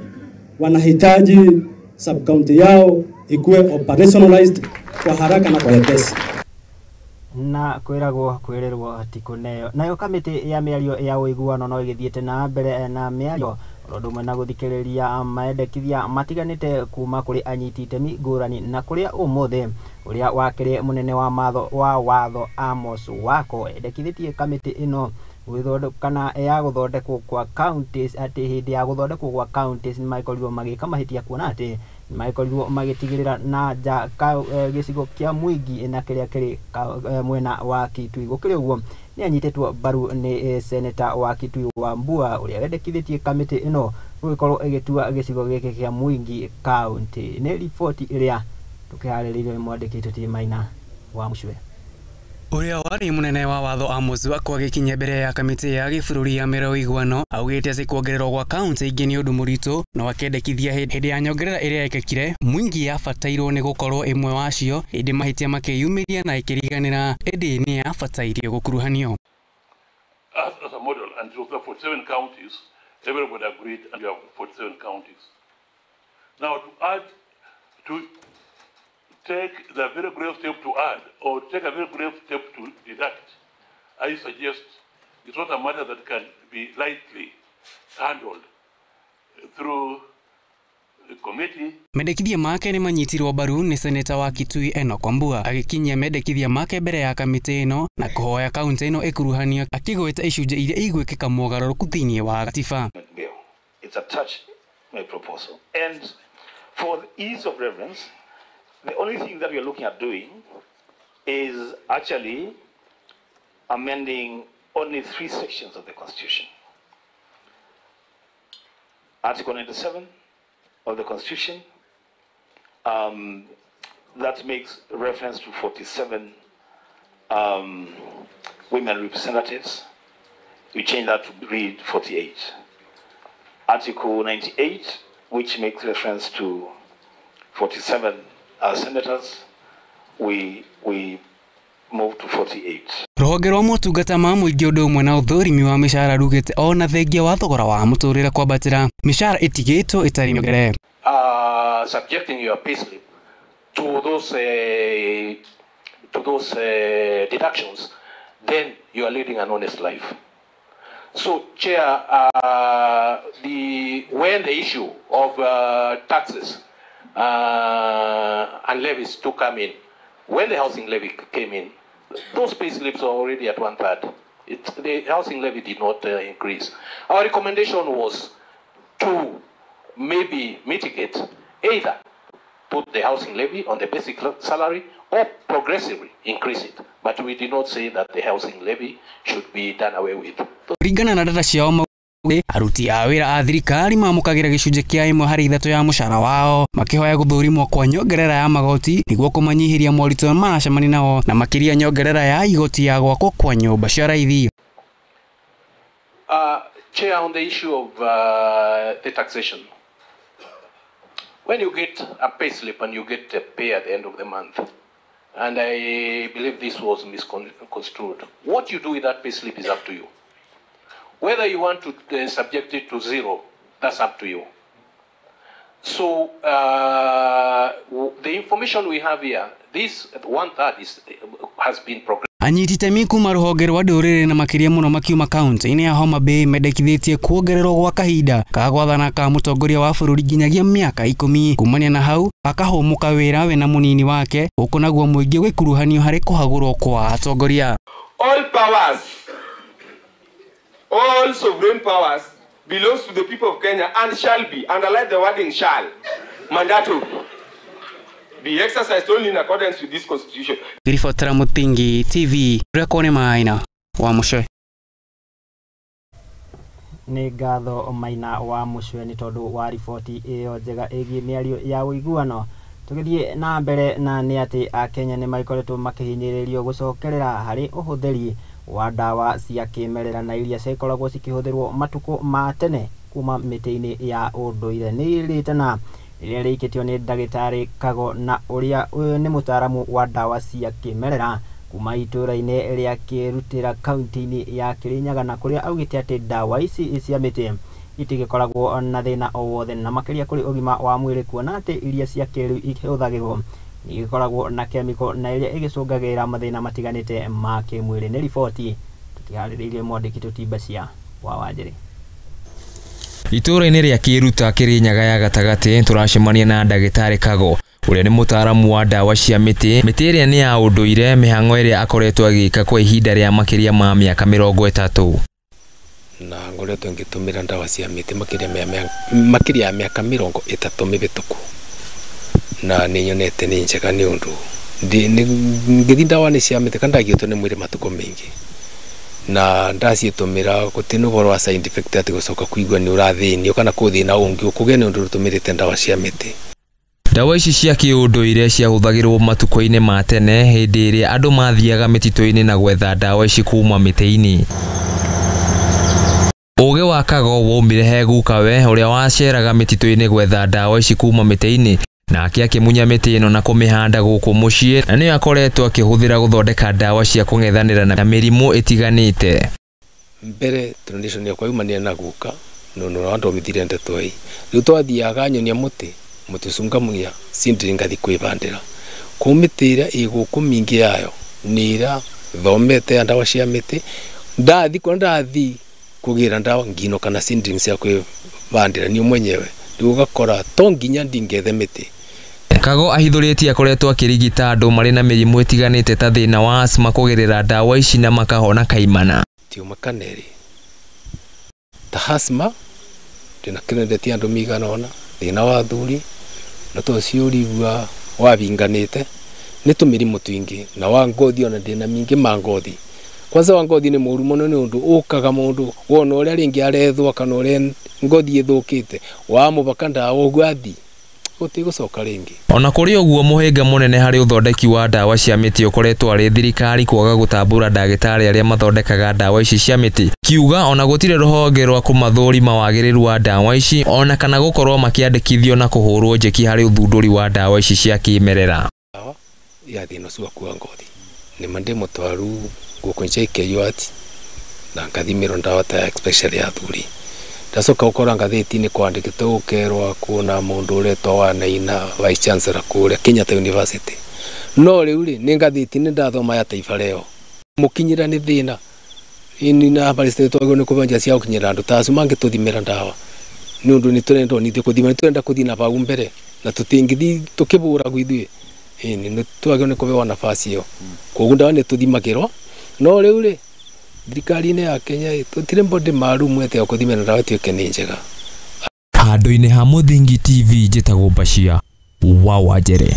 [SPEAKER 23] wanahitaji sub-county yao ikuwe operationalized kwa haraka na kwa wepesi.
[SPEAKER 1] Na kwiragwo kwirĩrwo ti kũneo. Nayo kamĩtĩ ya mĩario ya ũiguano no ĩgĩthiĩte na mbere na mĩario ũndũ ũmwe na gũthikĩrĩria maendekithia matiganĩte kuma kũrĩ anyiti itemi ngũrani, na kũrĩa ũmũthĩ ũrĩa wakĩrĩ mũnene wa watho Amos Wako endekithĩtie kamĩtĩ ĩno kana ya gũthondekwo kwa counties atĩ hĩndĩ ya gũthondekwo kwa counties nĩ magĩkorirwo magĩka mahĩtia, kuona atĩ nĩ magĩkorirwo magĩtigĩrĩra na nja gĩcigo kĩa Mwingi na kĩrĩa kĩrĩ mwena wa Kitui. Gũkĩrĩ ũguo nĩ anyitĩtwo mbaru nĩ seneta wa Kitui Wambua ũrĩa wendekithĩtie kamĩtĩ ĩno gũgĩkorwo ĩgĩtua gĩcigo gĩkĩ kĩa Mwingi county. Nĩ riboti ĩrĩa tũkĩharĩrĩirio nĩ mwandĩki Tũti Maina wa Mũcwe.
[SPEAKER 24] Ũrĩa warĩ mũnene wa watho Amos Wako agĩkinya mbere ya kamĩtĩ ya gĩbũrũri ya mĩra ũiguano augĩte atĩ kuongererwo gwa kaunti ingĩ nĩ ũndũ mũritũ, no akendekithia hĩndĩ ya nyongerera ĩrĩa yekĩkire Mwingi yabataiirwo nĩ gũkorwo ĩmwe wacio, ĩndĩ mahĩtia makĩyumĩria na ĩkĩriganĩra, ĩndĩ nĩ yabatairio gũkuruhanio.
[SPEAKER 25] As a model, and it was the 47 counties, everybody agreed, and you have 47 counties. Now to add, to take the very grave step to add, or take a very grave step to deduct, I suggest it's not a matter that can be lightly handled. through the committee.
[SPEAKER 24] Mendekithia make nĩ manyitirwo mbaru nĩ seneta wa Kitui Enoch Wambua agĩkinyia mendekithia make mbere ya kamĩtĩ ĩno na kũhoya kaunti ĩno ĩkuruhanio akĩgweta icunjĩ iria igwĩkĩka mogarũrũku thĩinĩ wa gatiba.
[SPEAKER 4] Bill. It's attached to my proposal. And for the ease of reference, the only thing that we are looking at doing is actually amending only 3 sections of the Constitution. Article 97 of the Constitution, that makes reference to 47 women representatives. We change that to read 48. Article 98, which makes reference to 47 senators, we move to 48.
[SPEAKER 24] Rũhonge rwa motungata ma mũingĩ ũndũ ũmwe na ũthũrimi wa mĩcara rugĩte ona thengia wa thogora wa mũtũrĩre kwambatĩra mĩcara ĩtigĩtwo ĩtarĩ mĩongerere.
[SPEAKER 6] Subjecting your payslip to those deductions, then you are leading an honest life. So, Chair, when the issue of taxes and levies to come in, when the housing levy came in, those pay slips are already at 1/3. The housing levy did not increase. Our recommendation was to maybe mitigate, either put the housing levy on the basic salary or progressively increase it. But we did not say that the housing levy should be done away with.
[SPEAKER 24] Kũringana na data ciao aruti a wĩra a thirikari mamũkagĩra gĩcunjĩ kĩa 1 harĩ 3 ya mũcara wao makĩhoya gũthũrimwo kwa nyongerera ya magoti nĩguo kũmanyihĩria moritũ maracemania nao na makĩria nyongerera ya igoti ya gwakwo kwa nyũmba cia raithi.
[SPEAKER 6] Chair, on the issue of the taxation, when you get a pay slip and you get a pay at the end of the month, and I believe this was misconstrued, what you do with that pay slip is up to you. Whether you want to subject it to zero, that's up to you. So the information we have here, this 1/3 has been progressed.
[SPEAKER 24] Anyiti itemi kuma rũhonge rwa ndũrĩrĩ na makĩria mũno makiuma kaunti-inĩ ya Homa Bay mendekithĩtie kuongererwo gwa kahinda ka gwathana ka mũtongoria wa bũrũri nginyagia mĩaka 10 kumania na hau akahũmũka wĩra we na mũnini wake gũkũ naguo mũingĩ gwĩkuruhanio harĩ kũhagũrwo kwa atongoria.
[SPEAKER 7] All powers, all sovereign powers belongs to the people of Kenya and shall be, underline the wording shall, mandatory, be exercised only in accordance with this constitution.
[SPEAKER 24] Ribotera Mũthingi TV, Rekone Maina wa Mũcwe.
[SPEAKER 1] Nĩ ngatho Maina wa Mũcwe nĩ tondũ wa riboti ĩyo njega ĩgiĩ mĩario ya ũiguano. Tũgĩthiĩ na mbere na nĩ atĩ Akenya nĩ magĩkoretwo makĩhinyĩrĩrio gũcokerera harĩ ũhũthĩri wa ndawa cia kĩmerera na iria cikoragwo cikĩhũthĩrwo matukũ ma tene kuma mĩtĩ-inĩ ya ũndũire. Nĩ rĩtana rĩrĩa rĩikĩtio nĩ ndagĩtarĩ Kago na ũrĩa nĩ mũtaaramu wa ndawa cia kĩmerera kuma itũũra-inĩ rĩa Kĩrutĩra kaunti-inĩ ya Kĩrĩnyaga na kũrĩa augĩte atĩ ndawa ici cia mĩtĩ itigĩkoragwo na thĩna o wothe na makĩria kũrĩ ũgima wa mwĩrĩ kuona atĩ iria cia kĩrĩu ihũthagĩrwo nĩgĩkoragwo na kemiko na ĩrĩa ĩgĩcũngagĩrĩra mathĩna matiganĩte ma kĩmwĩrĩ. Nĩ riboti tũtiharĩrĩirie mwandĩki Tũtimbacia wa Wanjĩrĩ.
[SPEAKER 2] Itũũra-inĩ rĩa Kĩruta Kĩrĩnyaga ya gatagatĩ tũracemania na ndagĩtarĩ Kago ũrĩa nĩ mũtaaramu wa ndawa cia mĩtĩ mĩtĩ ĩrĩa nĩ ya ũndũire mĩhang'o ĩrĩa akoretwo agĩka kwa ihinda rĩa makĩria ma mĩaka 30.
[SPEAKER 9] Na ngoretwo ngĩtũmĩra ndawa cia mĩtĩ makĩria ya mĩaka 30 mĩhĩtũku na nĩ nyonete nĩ njega nĩ ũndũ ngĩthi ndawa-inĩ cia mĩtĩ kana ndagiĩtwo nĩ mwĩrĩ matukũ maingĩ na ndaciĩtũmĩra gũtirĩ na ũhoro wa side effect atĩ gũcoka kũigua nĩ ũrathĩnio kana kũthĩna ũngĩ ũkũgĩa nĩ ũndũ ũtũmĩrĩte ndawa cia mĩtĩ.
[SPEAKER 2] Ndawa ici cia kĩũndũire ciahũthagĩrwo matukũ-inĩ ma tene hĩndĩ ĩrĩa andũ mathiaga mĩtitũ-inĩ na gwetha ndawa ici kuma mĩtĩ-inĩ. Ũgĩ wa Kago waumire he gukawe ũrĩa waceraga mĩtitũ-inĩ gwetha ndawa ici kuma mĩtĩ-inĩ nake akĩmunya mĩtĩ ĩno na kũmĩhanda gũkũ mũciĩ na nĩyo akoretwo akĩhũthĩra gũthondeka ndawa cia kũng'ethanĩra na mĩrimũ ĩtiganĩte.
[SPEAKER 9] Mbere tradition yakwa yumanire na guka no wandomithire ndeto ĩĩ rĩu twathiaga nyonia mũtĩ mũtĩ ũcio ngamunya cindiri ngathi kwĩbandĩra kũu mĩtĩ ĩrĩa ĩ gũkũ mĩingĩ yayo nĩ ĩrĩa thomete ya ndawa cia mĩtĩ ndathi kũrĩa ndathi Kugira ndawa ngino kana seedlings cia kwĩbandĩra niĩ mwenyewe. Rĩu ũgakora to nginya ndingethe mĩtĩ.
[SPEAKER 2] Kago ahithũrĩtie akoretwo akĩrigita andũ marĩ na mĩrimũ ĩtiganĩte ta thĩna wa asthma kũgerera ndawa ici na makahona kaimana.
[SPEAKER 9] Ti ũmwe kana erĩ. Ta asthma ndĩna kĩrendetie andũ mĩigana ũna, thĩna wa athuri na to ũcio ũrigua wabinganĩte nĩ tũmĩrimũ twingĩ na wa ngothi ona ndĩna mingĩ ma ngothi. Kwanza wa ngothi nĩ mũru mũno nĩ ũndũ ũkaga mũndũ wona ũrĩa rĩngĩ arethwo kana ũrĩa ngothi ĩthũkĩte wamũbaka ndawa ũguo athi gũtigũcoka rĩngĩ.
[SPEAKER 2] Ona kũrĩ ũguo mũhĩnga mũnene harĩ ũthondeki wa ndawa cia mĩtĩ ũkoretwo arĩ thirikari kwaga gũtambũra ndagĩtarĩ arĩa mathondekaga ndawa ici cia mĩtĩ, kiuga ona gũtirĩ rũhonge rwa kũmathũrima wagĩrĩru wa ndawa ici ona kana gũkorwo makĩandĩkithio na kũhũrwo njeki harĩ ũthundũri wa ndawa ici cia kĩmerera.
[SPEAKER 9] Ndawa ya thĩna ũcio wa kua ngothi nĩ ma ndĩ mũtwaru gũkũ JKUAT na ngathimĩrwo ndawa ta especially ya athuri. Ndacoka gũkora ngathĩti-inĩ kwandĩkĩtwo gũkerwo kwĩna mũndũ ũretwo Wanaina Vice Chancellor kũrĩa Kenyatta University. No rĩu rĩ nĩ ngathĩti-inĩ ndathoma ya Taifa Leo. Mũkinyĩra nĩ thĩna. Ĩni na habari twagĩrĩirwo nĩ kũmenya cia gũkinyĩra andũ ta acio mangĩtũthimĩra ndawa. Nĩ ũndũ nĩ tũrenda onithuĩ kũthima, nĩ tũrenda kũthiĩ na hau mbere na tũtingĩthiĩ tũkĩbũragwo ithuĩ. Ĩni nĩ twagĩrĩirwo nĩ kũhewa nafasi ĩyo. Koguo ndawa nĩ tũthimagĩrwo no rĩu rĩ thirikari-inĩ ya Kenya tũtirĩ body maalum ĩtĩ ya kũthimĩra ndawa ĩtuĩke nĩ njega.
[SPEAKER 2] Handũ-inĩ ha Mũthingi TV njĩtagwo Bashia wa Wanjere.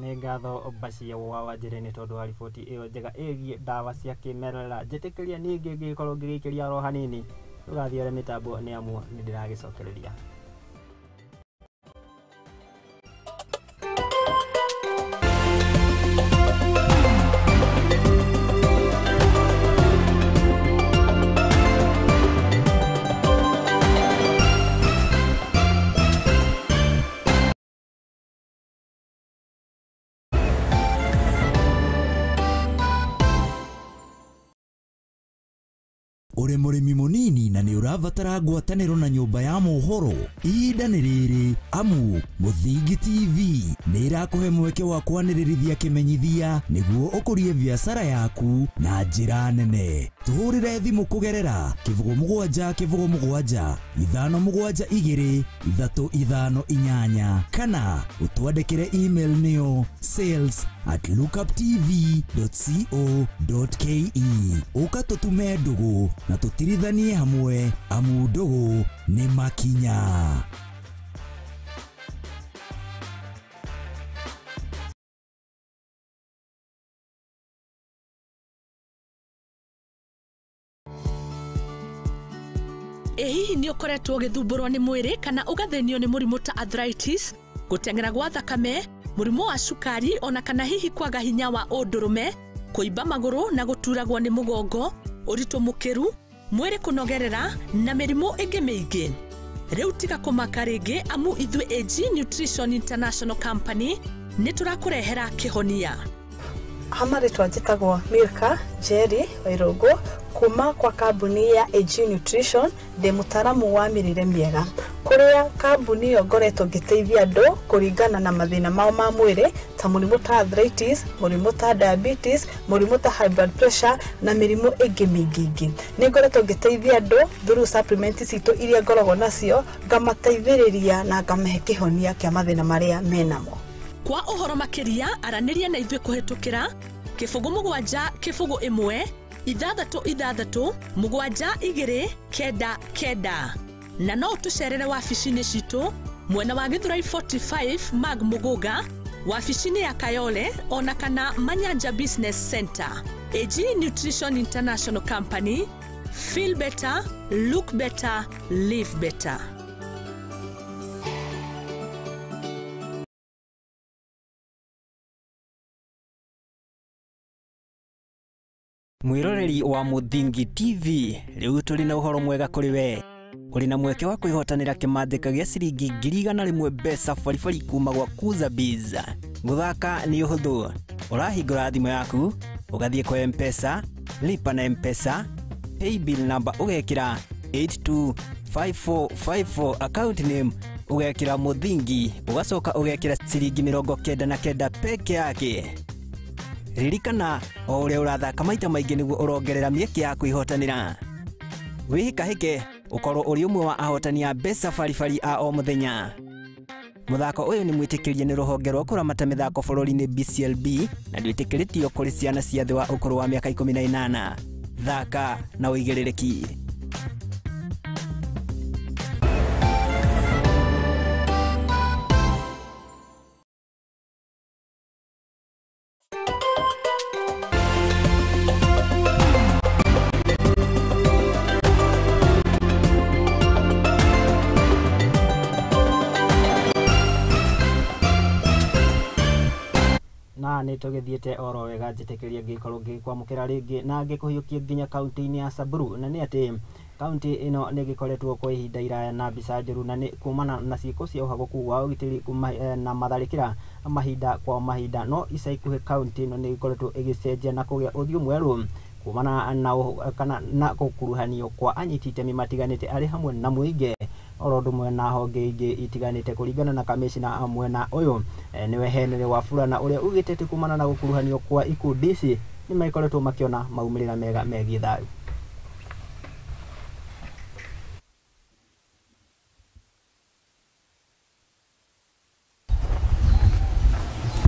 [SPEAKER 1] Nĩ ngatho Bashia wa Wanjere nĩ tondũ wa riboti ĩyo njega ĩgiĩ ndawa cia kĩmerera. Njĩtĩkĩria ningĩ ngĩkorwo ngĩgĩikĩria oro hanini ndũgathiĩ ũrĩa mĩtambo nĩ amu nĩ ndĩragĩcokereria.
[SPEAKER 5] Uri mũrĩmi mũnini na nĩ ũrabatara ngwatanĩro na nyũmba ya mohoro, ihinda nĩ rĩrĩ amu Mũthingi TV nĩ ĩrakũhe mweke wa kwanĩrĩrithia kĩmenyithia nĩguo ũkũrie biacara yaku na njĩra nene. Tũhũrĩre thimũ kũgerera 07 07 572 358 kana ũtwandĩkĩre email nĩyo sales@lookuptv.co.ke. Ũka tũtume ndũgũ na tũtirithanie hamwe amu ndũgũ nĩ makinya.
[SPEAKER 8] Ĩ hihi nĩ ũkoretwo ũgĩthumbũrwo nĩ mwĩrĩ kana ũgathĩnio nĩ mũrimũ ta arthritis, gũteng'era gwa thakame, mũrimũ wa cukari ona kana hihi kwaga hinya wa ũndũrũme, kũimba magũrũ na gũturagwo nĩ mũgongo, ũritũ mũkĩru, mwĩrĩ kũnogerera na mĩrimũ ĩngĩ mĩingĩ. Rĩu tiga kũmaka rĩngĩ amu ithuĩ AG Nutrition International Company nĩ tũrakũrehera kĩhonia.
[SPEAKER 10] Ha marĩtwa njĩtagwo Milka Njeri Wairũngũ kuma kwa kambuni ya AG Nutrition, ndĩ mũtaaramu wa mĩrĩre mĩega. Kũrĩa kambuni ĩyo ngoretwo ngĩteithia andũ kũringana na mathĩna mao ma mwĩrĩ ta mũrimũ ta arthritis, mũrimũ ta diabetes, mũrimũ ta high blood pressure na mĩrimũ ĩngĩ mĩingĩ ĩngĩ. Nĩ ngoretwo ngĩteithia andũ through supplement citũ iria ngoragwo nacio, ngamateithĩrĩria na ngamahe kĩhonia kĩa mathĩna marĩa menamo.
[SPEAKER 8] Kwa ũhoro makĩria aranĩria na ithuĩ kũhĩtũkĩra 07 01 6 6 7 2 9 9 na no ũtũcerere wabici-inĩ citũ mwena wa Githurai 45 Mag Muguga, wabici-inĩ ya Kayole ona kana Manyanja Business Center. AG Nutrition International Company, feel better, look better, live better.
[SPEAKER 1] Mwiroreri wa Mũthingi TV, rĩu tũrĩ na ũhoro mwega kũrĩ we. Ũrĩ na mweke wa kwĩhotanĩra kĩmanjĩka gĩa ciringi 100,000 mbeca baribari kuma gwa Kuza Biz. Gũthaka nĩ ũhũthũ. Ũrahingũra thimũ yaku, ũgathiĩ kwa M-Pesa, lipa na M-Pesa, paybill number ũgekĩra 825454, account name ũgekĩra Mũthingi, ũgacoka ũgekĩra ciringi 99 peke yake. Ririkana o ũrĩa ũrathaka maita maingĩ nĩguo ũrongerera mĩeke ya kwĩhotanĩra. Wĩhĩkahĩke ũkorwo ũrĩ ũmwe wa ahotani a mbeca baribari a o mũthenya. Mũthako ũyũ nĩ mwĩtĩkĩrie nĩ rũhonge rwa kũramata mĩthako bũrũri-inĩ BCLB na ndwĩtĩkĩrĩtio kũrĩ ciana cia thĩ wa ũkũrũ wa mĩaka 18. Thaka na ũigĩrĩrĩki. Na nĩ tũgĩthiĩte oro wega njĩtĩkĩrie ngĩkorwo ngĩkwamũkĩra rĩngĩ na ngĩkũhiũkie nginya kaunti-inĩ ya Samburu, na nĩ atĩ kaunti ĩno nĩ ĩgĩkoretwo kwa ihinda iraya na mbica njũru na nĩ kumana na ciĩko cia ũhagũku wa ũgitĩri na matharĩkĩra mahinda kwa mahinda. No ica ikuhĩ kaunti ĩno nĩ ĩgĩkoretwo ĩgĩcenjia na kũgĩa ũthiũ mwerũ kumana na kana na gũkuruhanio kwa anyiti itemi matiganĩte arĩ hamwe na mũingĩ oro ũndũ ũmwe na honge ingĩ itiganĩte. Kũringana na kamishna mwena ũyũ nĩwe Henry Wafula, na ũrĩa ugĩte atĩ kumana na gũkuruhanio kwa ikundi ici nĩ makoretwo makĩona maumĩrĩra mega megiĩ thayũ.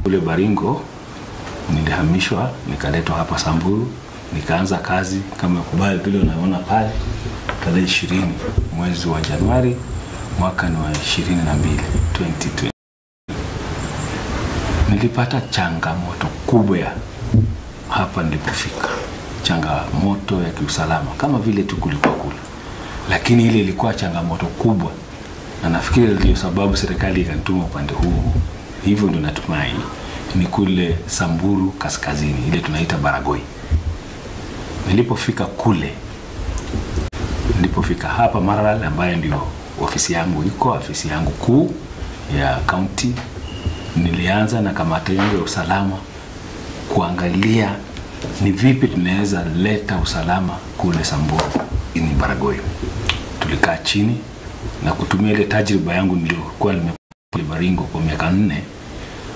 [SPEAKER 11] Kule Baringo nilihamishwa nikaletwa hapa Samburu, nikaanza kazi kama kubali vile unaona pale tarehe 20 mwezi wa Januari mwaka ni wa 22 2020. Nilipata changamoto kubwa hapa nilipofika, changamoto ya kiusalama kama vile tu kulikuwa kule, lakini ile ilikuwa changamoto kubwa na nafikiri ndio sababu serikali ikanituma upande huu. Hivyo ndio natumai ni kule Samburu kaskazini, ile tunaita Baragoi. Nilipofika kule, nilipofika hapa Maralal ambayo ndio ofisi yangu iko, ofisi yangu kuu ya county, nilianza na kamati yangu ya usalama kuangalia ni vipi tunaweza leta usalama kule Samburu ni Baragoi. Tulikaa chini na kutumia ile tajriba yangu niliyokuwa nimepata Baringo kwa miaka 4,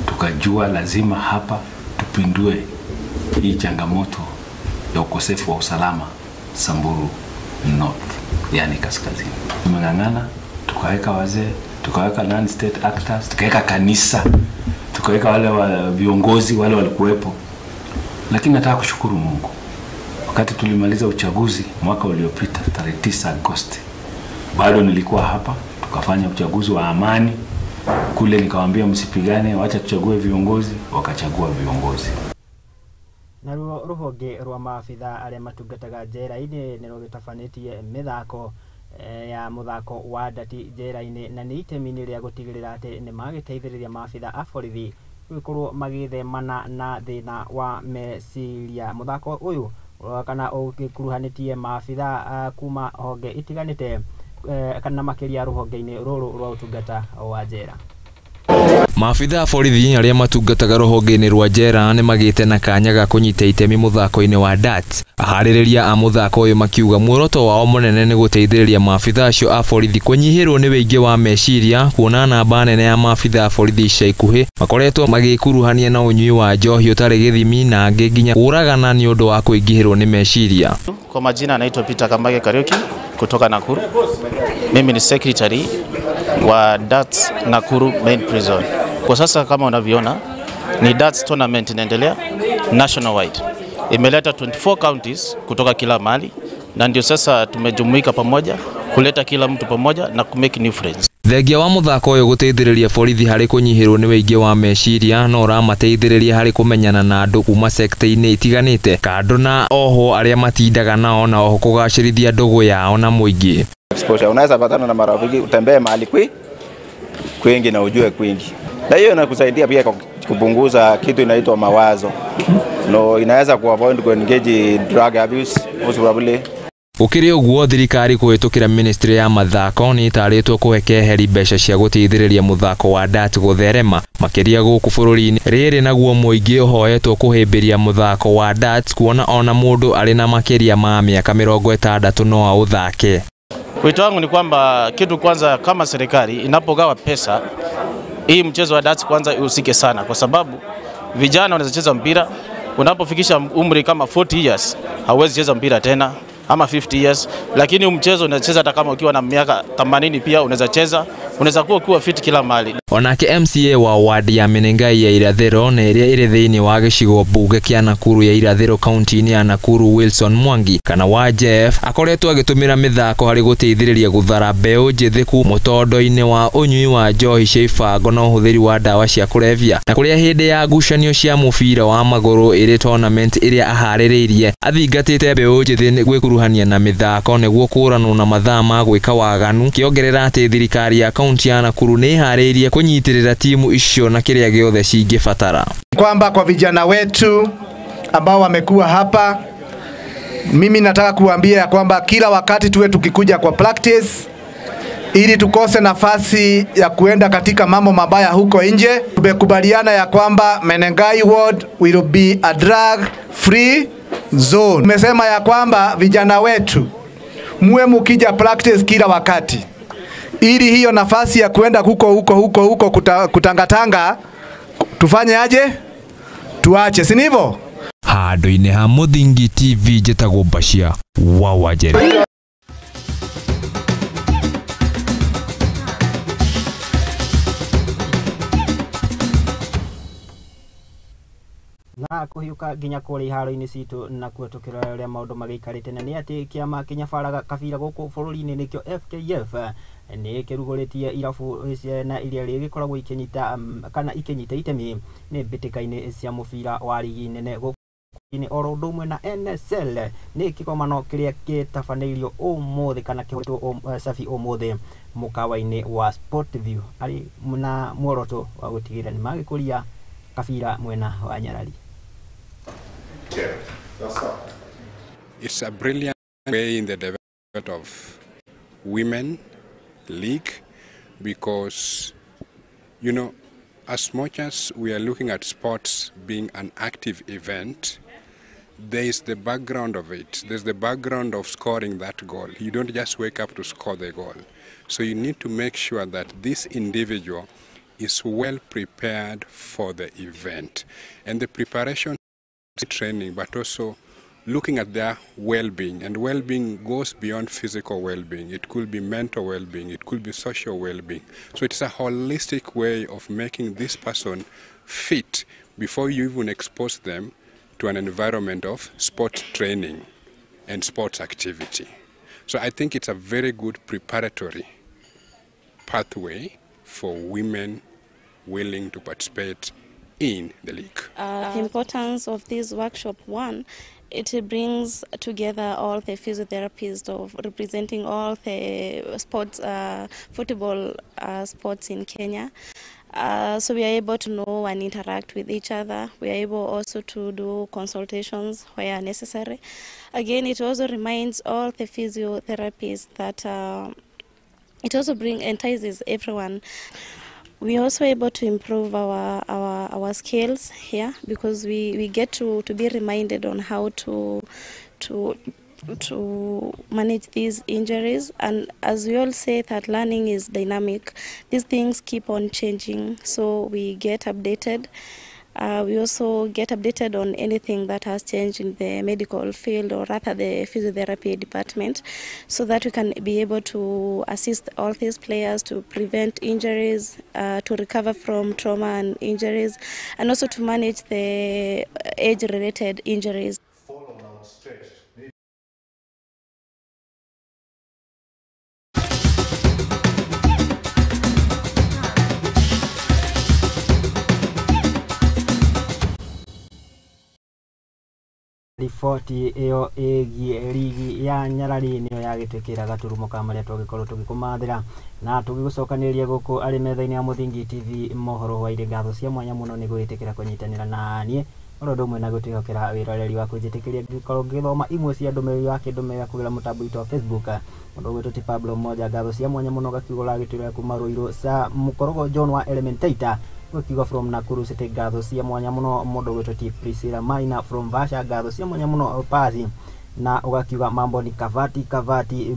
[SPEAKER 11] tukajua lazima hapa tupindue hii changamoto ya ukosefu wa usalama Samburu North, yani kaskazini. Tumeng'ang'ana, tukaweka wazee, tukaweka non-state actors, tukaweka kanisa, tukaweka wale wa viongozi wale walikuwepo. Lakini nataka kushukuru Mungu. Wakati tulimaliza uchaguzi mwaka uliopita tarehe 9 Agosti, bado nilikuwa hapa, tukafanya uchaguzi wa amani. Kule nikawaambia msipigane, wacha tuchague viongozi, wakachagua viongozi.
[SPEAKER 1] Naruo ruhonge rwa maabitha arĩa matungataga njera-inĩ nĩ rũgĩtabanĩtie mĩthako ya mũthako wa ndati njera-inĩ, na nĩ itemi-inĩ rĩa gũtigĩrĩra atĩ nĩ magĩteithĩrĩria maabitha a borithi gũgĩkorwo magĩthemana na thĩna wa meciria. Mũthako ũyũ kana ũgĩkuruhanĩtie maabitha kuma honge itiganĩte kana makĩria rũhonge-inĩ rũrũ rwa ũtungata wa njera.
[SPEAKER 2] Maabitha a borithi arĩa matungataga rũhonge-inĩ rwa njera nĩ magĩte na kanya ga kũnyita itemi mũthako-inĩ wa darts. Aharĩrĩria a mũthako ũyũ makiuga muoroto wao mũnene nĩ gũteithĩrĩria maabitha acio a borithi kũnyihĩrwo nĩ wĩingĩ wa meciria, kuona namba nene ya maabitha a borithi ica ikuhĩ makoretwo magĩkuruhania na ũnyui wa njohi ũtarĩ gĩthimi na angĩ nginya kũũragana nĩ ũndũ wa kũingĩhĩrwo nĩ meciria.
[SPEAKER 12] Kwa majina anaitwa Peter Kambage Kariuki kutoka Nakuru. Mimi ni secretary wa darts Nakuru Main Prison. Kwa sasa kama unavyoona ni darts tournament inaendelea nationwide. Imeleta 24 counties kutoka kila mahali na ndio sasa tumejumuika pamoja kuleta kila mtu pamoja na ku make new friends.
[SPEAKER 2] Thengia wa mũthako ũyũ gũteithĩrĩria borithi harĩ kũnyihĩrwo nĩ wĩingĩ wa meciria no ũramateithĩrĩria harĩ kũmenyana na andũ kuma sekta-inĩ itiganĩte kando na oho arĩa matindaga nao na oho kũgacĩrithia ndũgũ yao na mũingĩ.
[SPEAKER 13] Exposure, unaweza patana na marafiki, utembee mahali kwingi na ujue kwingi. Na hiyo inakusaidia pia kupunguza kitu inaitwa mawazo. No, inaweza kuavoid ku engage in drug abuse most probably.
[SPEAKER 2] Gũkĩrĩ ũguo thirikari kũhĩtũkĩra ministry ya mathako nĩ ĩtarĩtwo kũhe keheri mbeca cia gũteithĩrĩria mũthako wa dart gũtherema makĩria gũkũ bũrũri-inĩ. Rĩrĩ naguo mũingĩ ũhoetwo kũhĩmbĩria mũthako wa dart kuona ona mũndũ arĩ na makĩria ma mĩaka 60 no aũthake.
[SPEAKER 12] Wito wangu ni kwamba kitu kwanza, kama serikali inapogawa pesa hii mchezo wa darts kwanza ihusike sana, kwa sababu vijana wanaweza cheza mpira. Unapofikisha umri kama 40 years hauwezi cheza mpira tena. ama 50 years, lakini mchezo unacheza hata kama ukiwa na miaka 80 pia unaweza cheza, unaweza kuwa ukiwa fit kila mahali.
[SPEAKER 2] Onake MCA wa ward ya Menengai ya Irathĩro na ĩrĩa ĩrĩ thĩinĩ wa gĩcigo mbunge kĩa Nakuru ya Irathĩro kaunti-inĩ ya Nakuru Wilson Mwangi kana wa Jeff akoretwo agĩtũmĩra mĩthako harĩ gũteithĩrĩria gũthara mbeũ njĩthĩ kuma mũtondo-inĩ wa ũnyui wa njohi cia ibango na ũhũthĩri wa ndawa cia kũrebia, na kũrĩa hĩndĩ ya ngucanio cia mũbira wa magũrũ ĩrĩ tournament ĩrĩa aharĩrĩirie athingatĩte mbeũ njĩthĩ gwĩkuruhania na mĩthako nĩguo kũranwo na mathaa ma gwĩka waganu, kĩongerera atĩ thirikari ya kaunti ya Nakuru nĩ ĩharĩirie kunyitirira timu icio na kiria giothe cingĩbatara.
[SPEAKER 14] Kwamba kwa vijana wetu ambao wamekuwa hapa, mimi nataka kuambia kwamba kila wakati tuwe tukikuja kwa practice ili tukose nafasi ya kuenda katika mambo mabaya huko nje. Tumekubaliana ya kwamba Menengai Ward will be a drug free zone. Tumesema ya kwamba vijana wetu muwe mukija practice kila wakati ili hiyo nafasi ya kuenda huko huko huko huko kutangatanga tufanye aje? Tuache, si ndivyo?
[SPEAKER 2] Handũ-inĩ ha Mũthingi TV njĩtagwo Bashir wa Wajeri.
[SPEAKER 1] Na kuhiuka nginya kũrĩa iharo-inĩ citũ nakuo tũkĩrora ũrĩa maũndũ magĩikarĩte, na nĩ atĩ kĩama kĩnyabaraga kabira gũkũ bũrũri-inĩ nĩkĩo FKF nĩ kĩrugũrĩtie irabu na iria rĩgĩkoragwo ikĩnyita kana ikĩnyita itemi nĩ mbĩtĩka-inĩ cia mũbira wa rigi nene gũkũ oro ũndũ ũmwe na NSL nĩ kĩgomano kĩrĩa gĩtabanĩirio ũmũthĩ kana kĩhũrĩtwo cabi ũmũthĩ mũkawa-inĩ wa Sportview arĩ na muoroto wa gũtigĩrĩra nĩ magĩkũria kabira mwena wa Nyarari.
[SPEAKER 7] It's a brilliant way in the development of women league because, you know, as much as we are looking at sports being an active event, there is the background of it. There's the background of scoring that goal. You don't just wake up to score the goal. So you need to make sure that this individual is well prepared for the event. And the preparation training, but also looking at their well-being. And well-being goes beyond physical well-being. It could be mental well-being. It could be social well-being. So it's a holistic way of making this person fit before you even expose them to an environment of sport training and sports activity. So I think it's a very good preparatory pathway for women willing to participate in the league.
[SPEAKER 15] The importance of this workshop, one, it brings together all the physiotherapists of representing all the sports, football sports in Kenya. So we are able to know and interact with each other. We are able also to do consultations where necessary. Again, it also reminds all the physiotherapists that it also entices everyone. We are also able to improve our skills here because we get to be reminded on how to manage these injuries. And as we all say that learning is dynamic, these things keep on changing, so we get updated. We also get updated on anything that has changed in the medical field, or rather the physiotherapy department, so that we can be able to assist all these players to prevent injuries, to recover from trauma and injuries, and also to manage the age-related injuries.
[SPEAKER 1] Riboti ĩyo ĩgiĩ rigi ya Nyarari nĩyo yagĩtwĩkĩra gaturumo ka marĩa tũgĩkorwo tũgĩkũmathĩra na tũgĩgũcokanĩrĩria gũkũ arĩ metha-inĩ ya Mũthingi TV mohoro wa irĩ ngatho cia mwanya mũno nĩ gwĩtĩkĩra kũnyitanĩra na niĩ oro ũndũ ũmwe na gũtwĩhokera wĩroreri waku. Njĩtĩkĩria ngĩkorwo ngĩthoma imwe cia ndũmĩrĩri wakĩndũmĩra kũgerera mũtambo witũ wa Facebook. Mũndũ ũgwĩtwo ti Pablo Mmoja, ngatho cia mwanya mũno gakiugo ragĩtwĩra kuma Ruiru sa Mũkorogo John wa Elementaita Wakiuga from Nakuru City, ngatho cia mwanya muno. Mũndũ ũgwĩtwo ti Priscilla Maina from Vasha, ngatho cia mwanya muno pasi na ugakiuga mambo ni kavati kavati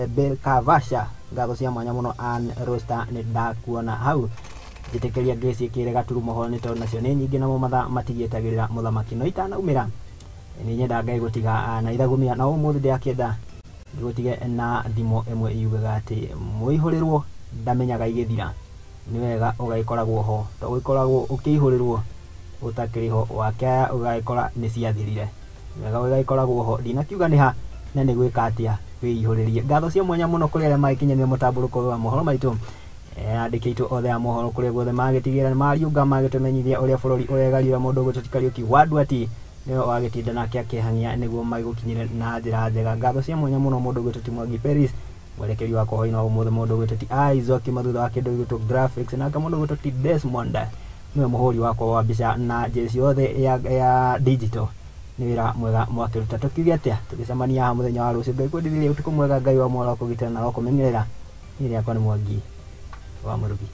[SPEAKER 1] Bel Kavasha, ngatho cia mwanya muno. Ann Rosta nĩ ndakuona hau. Njĩtĩkĩria ngĩciĩkĩre gaturumo ho nĩ tondũ nacio nĩ nyingĩ namo mathaa matigietagĩrĩra mũthamaki no itanaumĩra Nĩ nyenda Ngai gũtiga na ithagumia na ũmũthĩ ndĩrakĩenda ngũtige na thimo ĩmwe yugaga atĩ mũihũrĩrwo ndamenyaga igĩthira. Nĩ wega ũgagĩkoragwo ho, to gũgĩkoragwo ũkĩihũrĩrwo ũtakĩrĩ ho, wakĩaya ũgagĩkora nĩ ciathirire. Nĩ wega ũgagĩkoragwo ho, ndinakiuga nĩ ha na nĩ gwĩka atĩa wĩihũrĩrie. Ngatho cia mwanya mũno kũrĩ arĩa magĩkinyanĩria mũtambũrũko ũyũ wa mohoro maitũ, andĩki aitũ othe a mohoro kũrĩa guothe magĩtigĩra nĩ mariũnga magĩtũmenyithia ũrĩa bũrũri ũregariũra. Mũndũ ũgwĩtwo ti Kariũki wa Nduati nĩwe wagĩtinda nake akĩhang'ia nĩguo magĩgũkinyĩre na njĩra njega. Ngatho cia mwanya mũno mũndũ ũgwĩtwo ti Mwangi Peris, mwerekeri wakwa hwaĩ-inĩ wa ũmũthĩ, mũndũ ũgwĩtwo ti Isaac Kiuma thutha wa kĩndũ gĩgwĩtwo graphics, nake mũndũ ũgwĩtwo ti Desmond nĩwe mũhũri wakwa wa mbica na njĩra ciothe ya digital. Nĩ wĩra mwega mwakĩruta. Tũkiuge atĩa tũgĩcemania haha mũthenya wa rũciũ. Ngai kwendithĩrie ũtukũ mwega, Ngai wa mwara kũgitĩra na wa kũmenyerera. Niĩ rĩakwa nĩ Mwangi wa Mũrugi.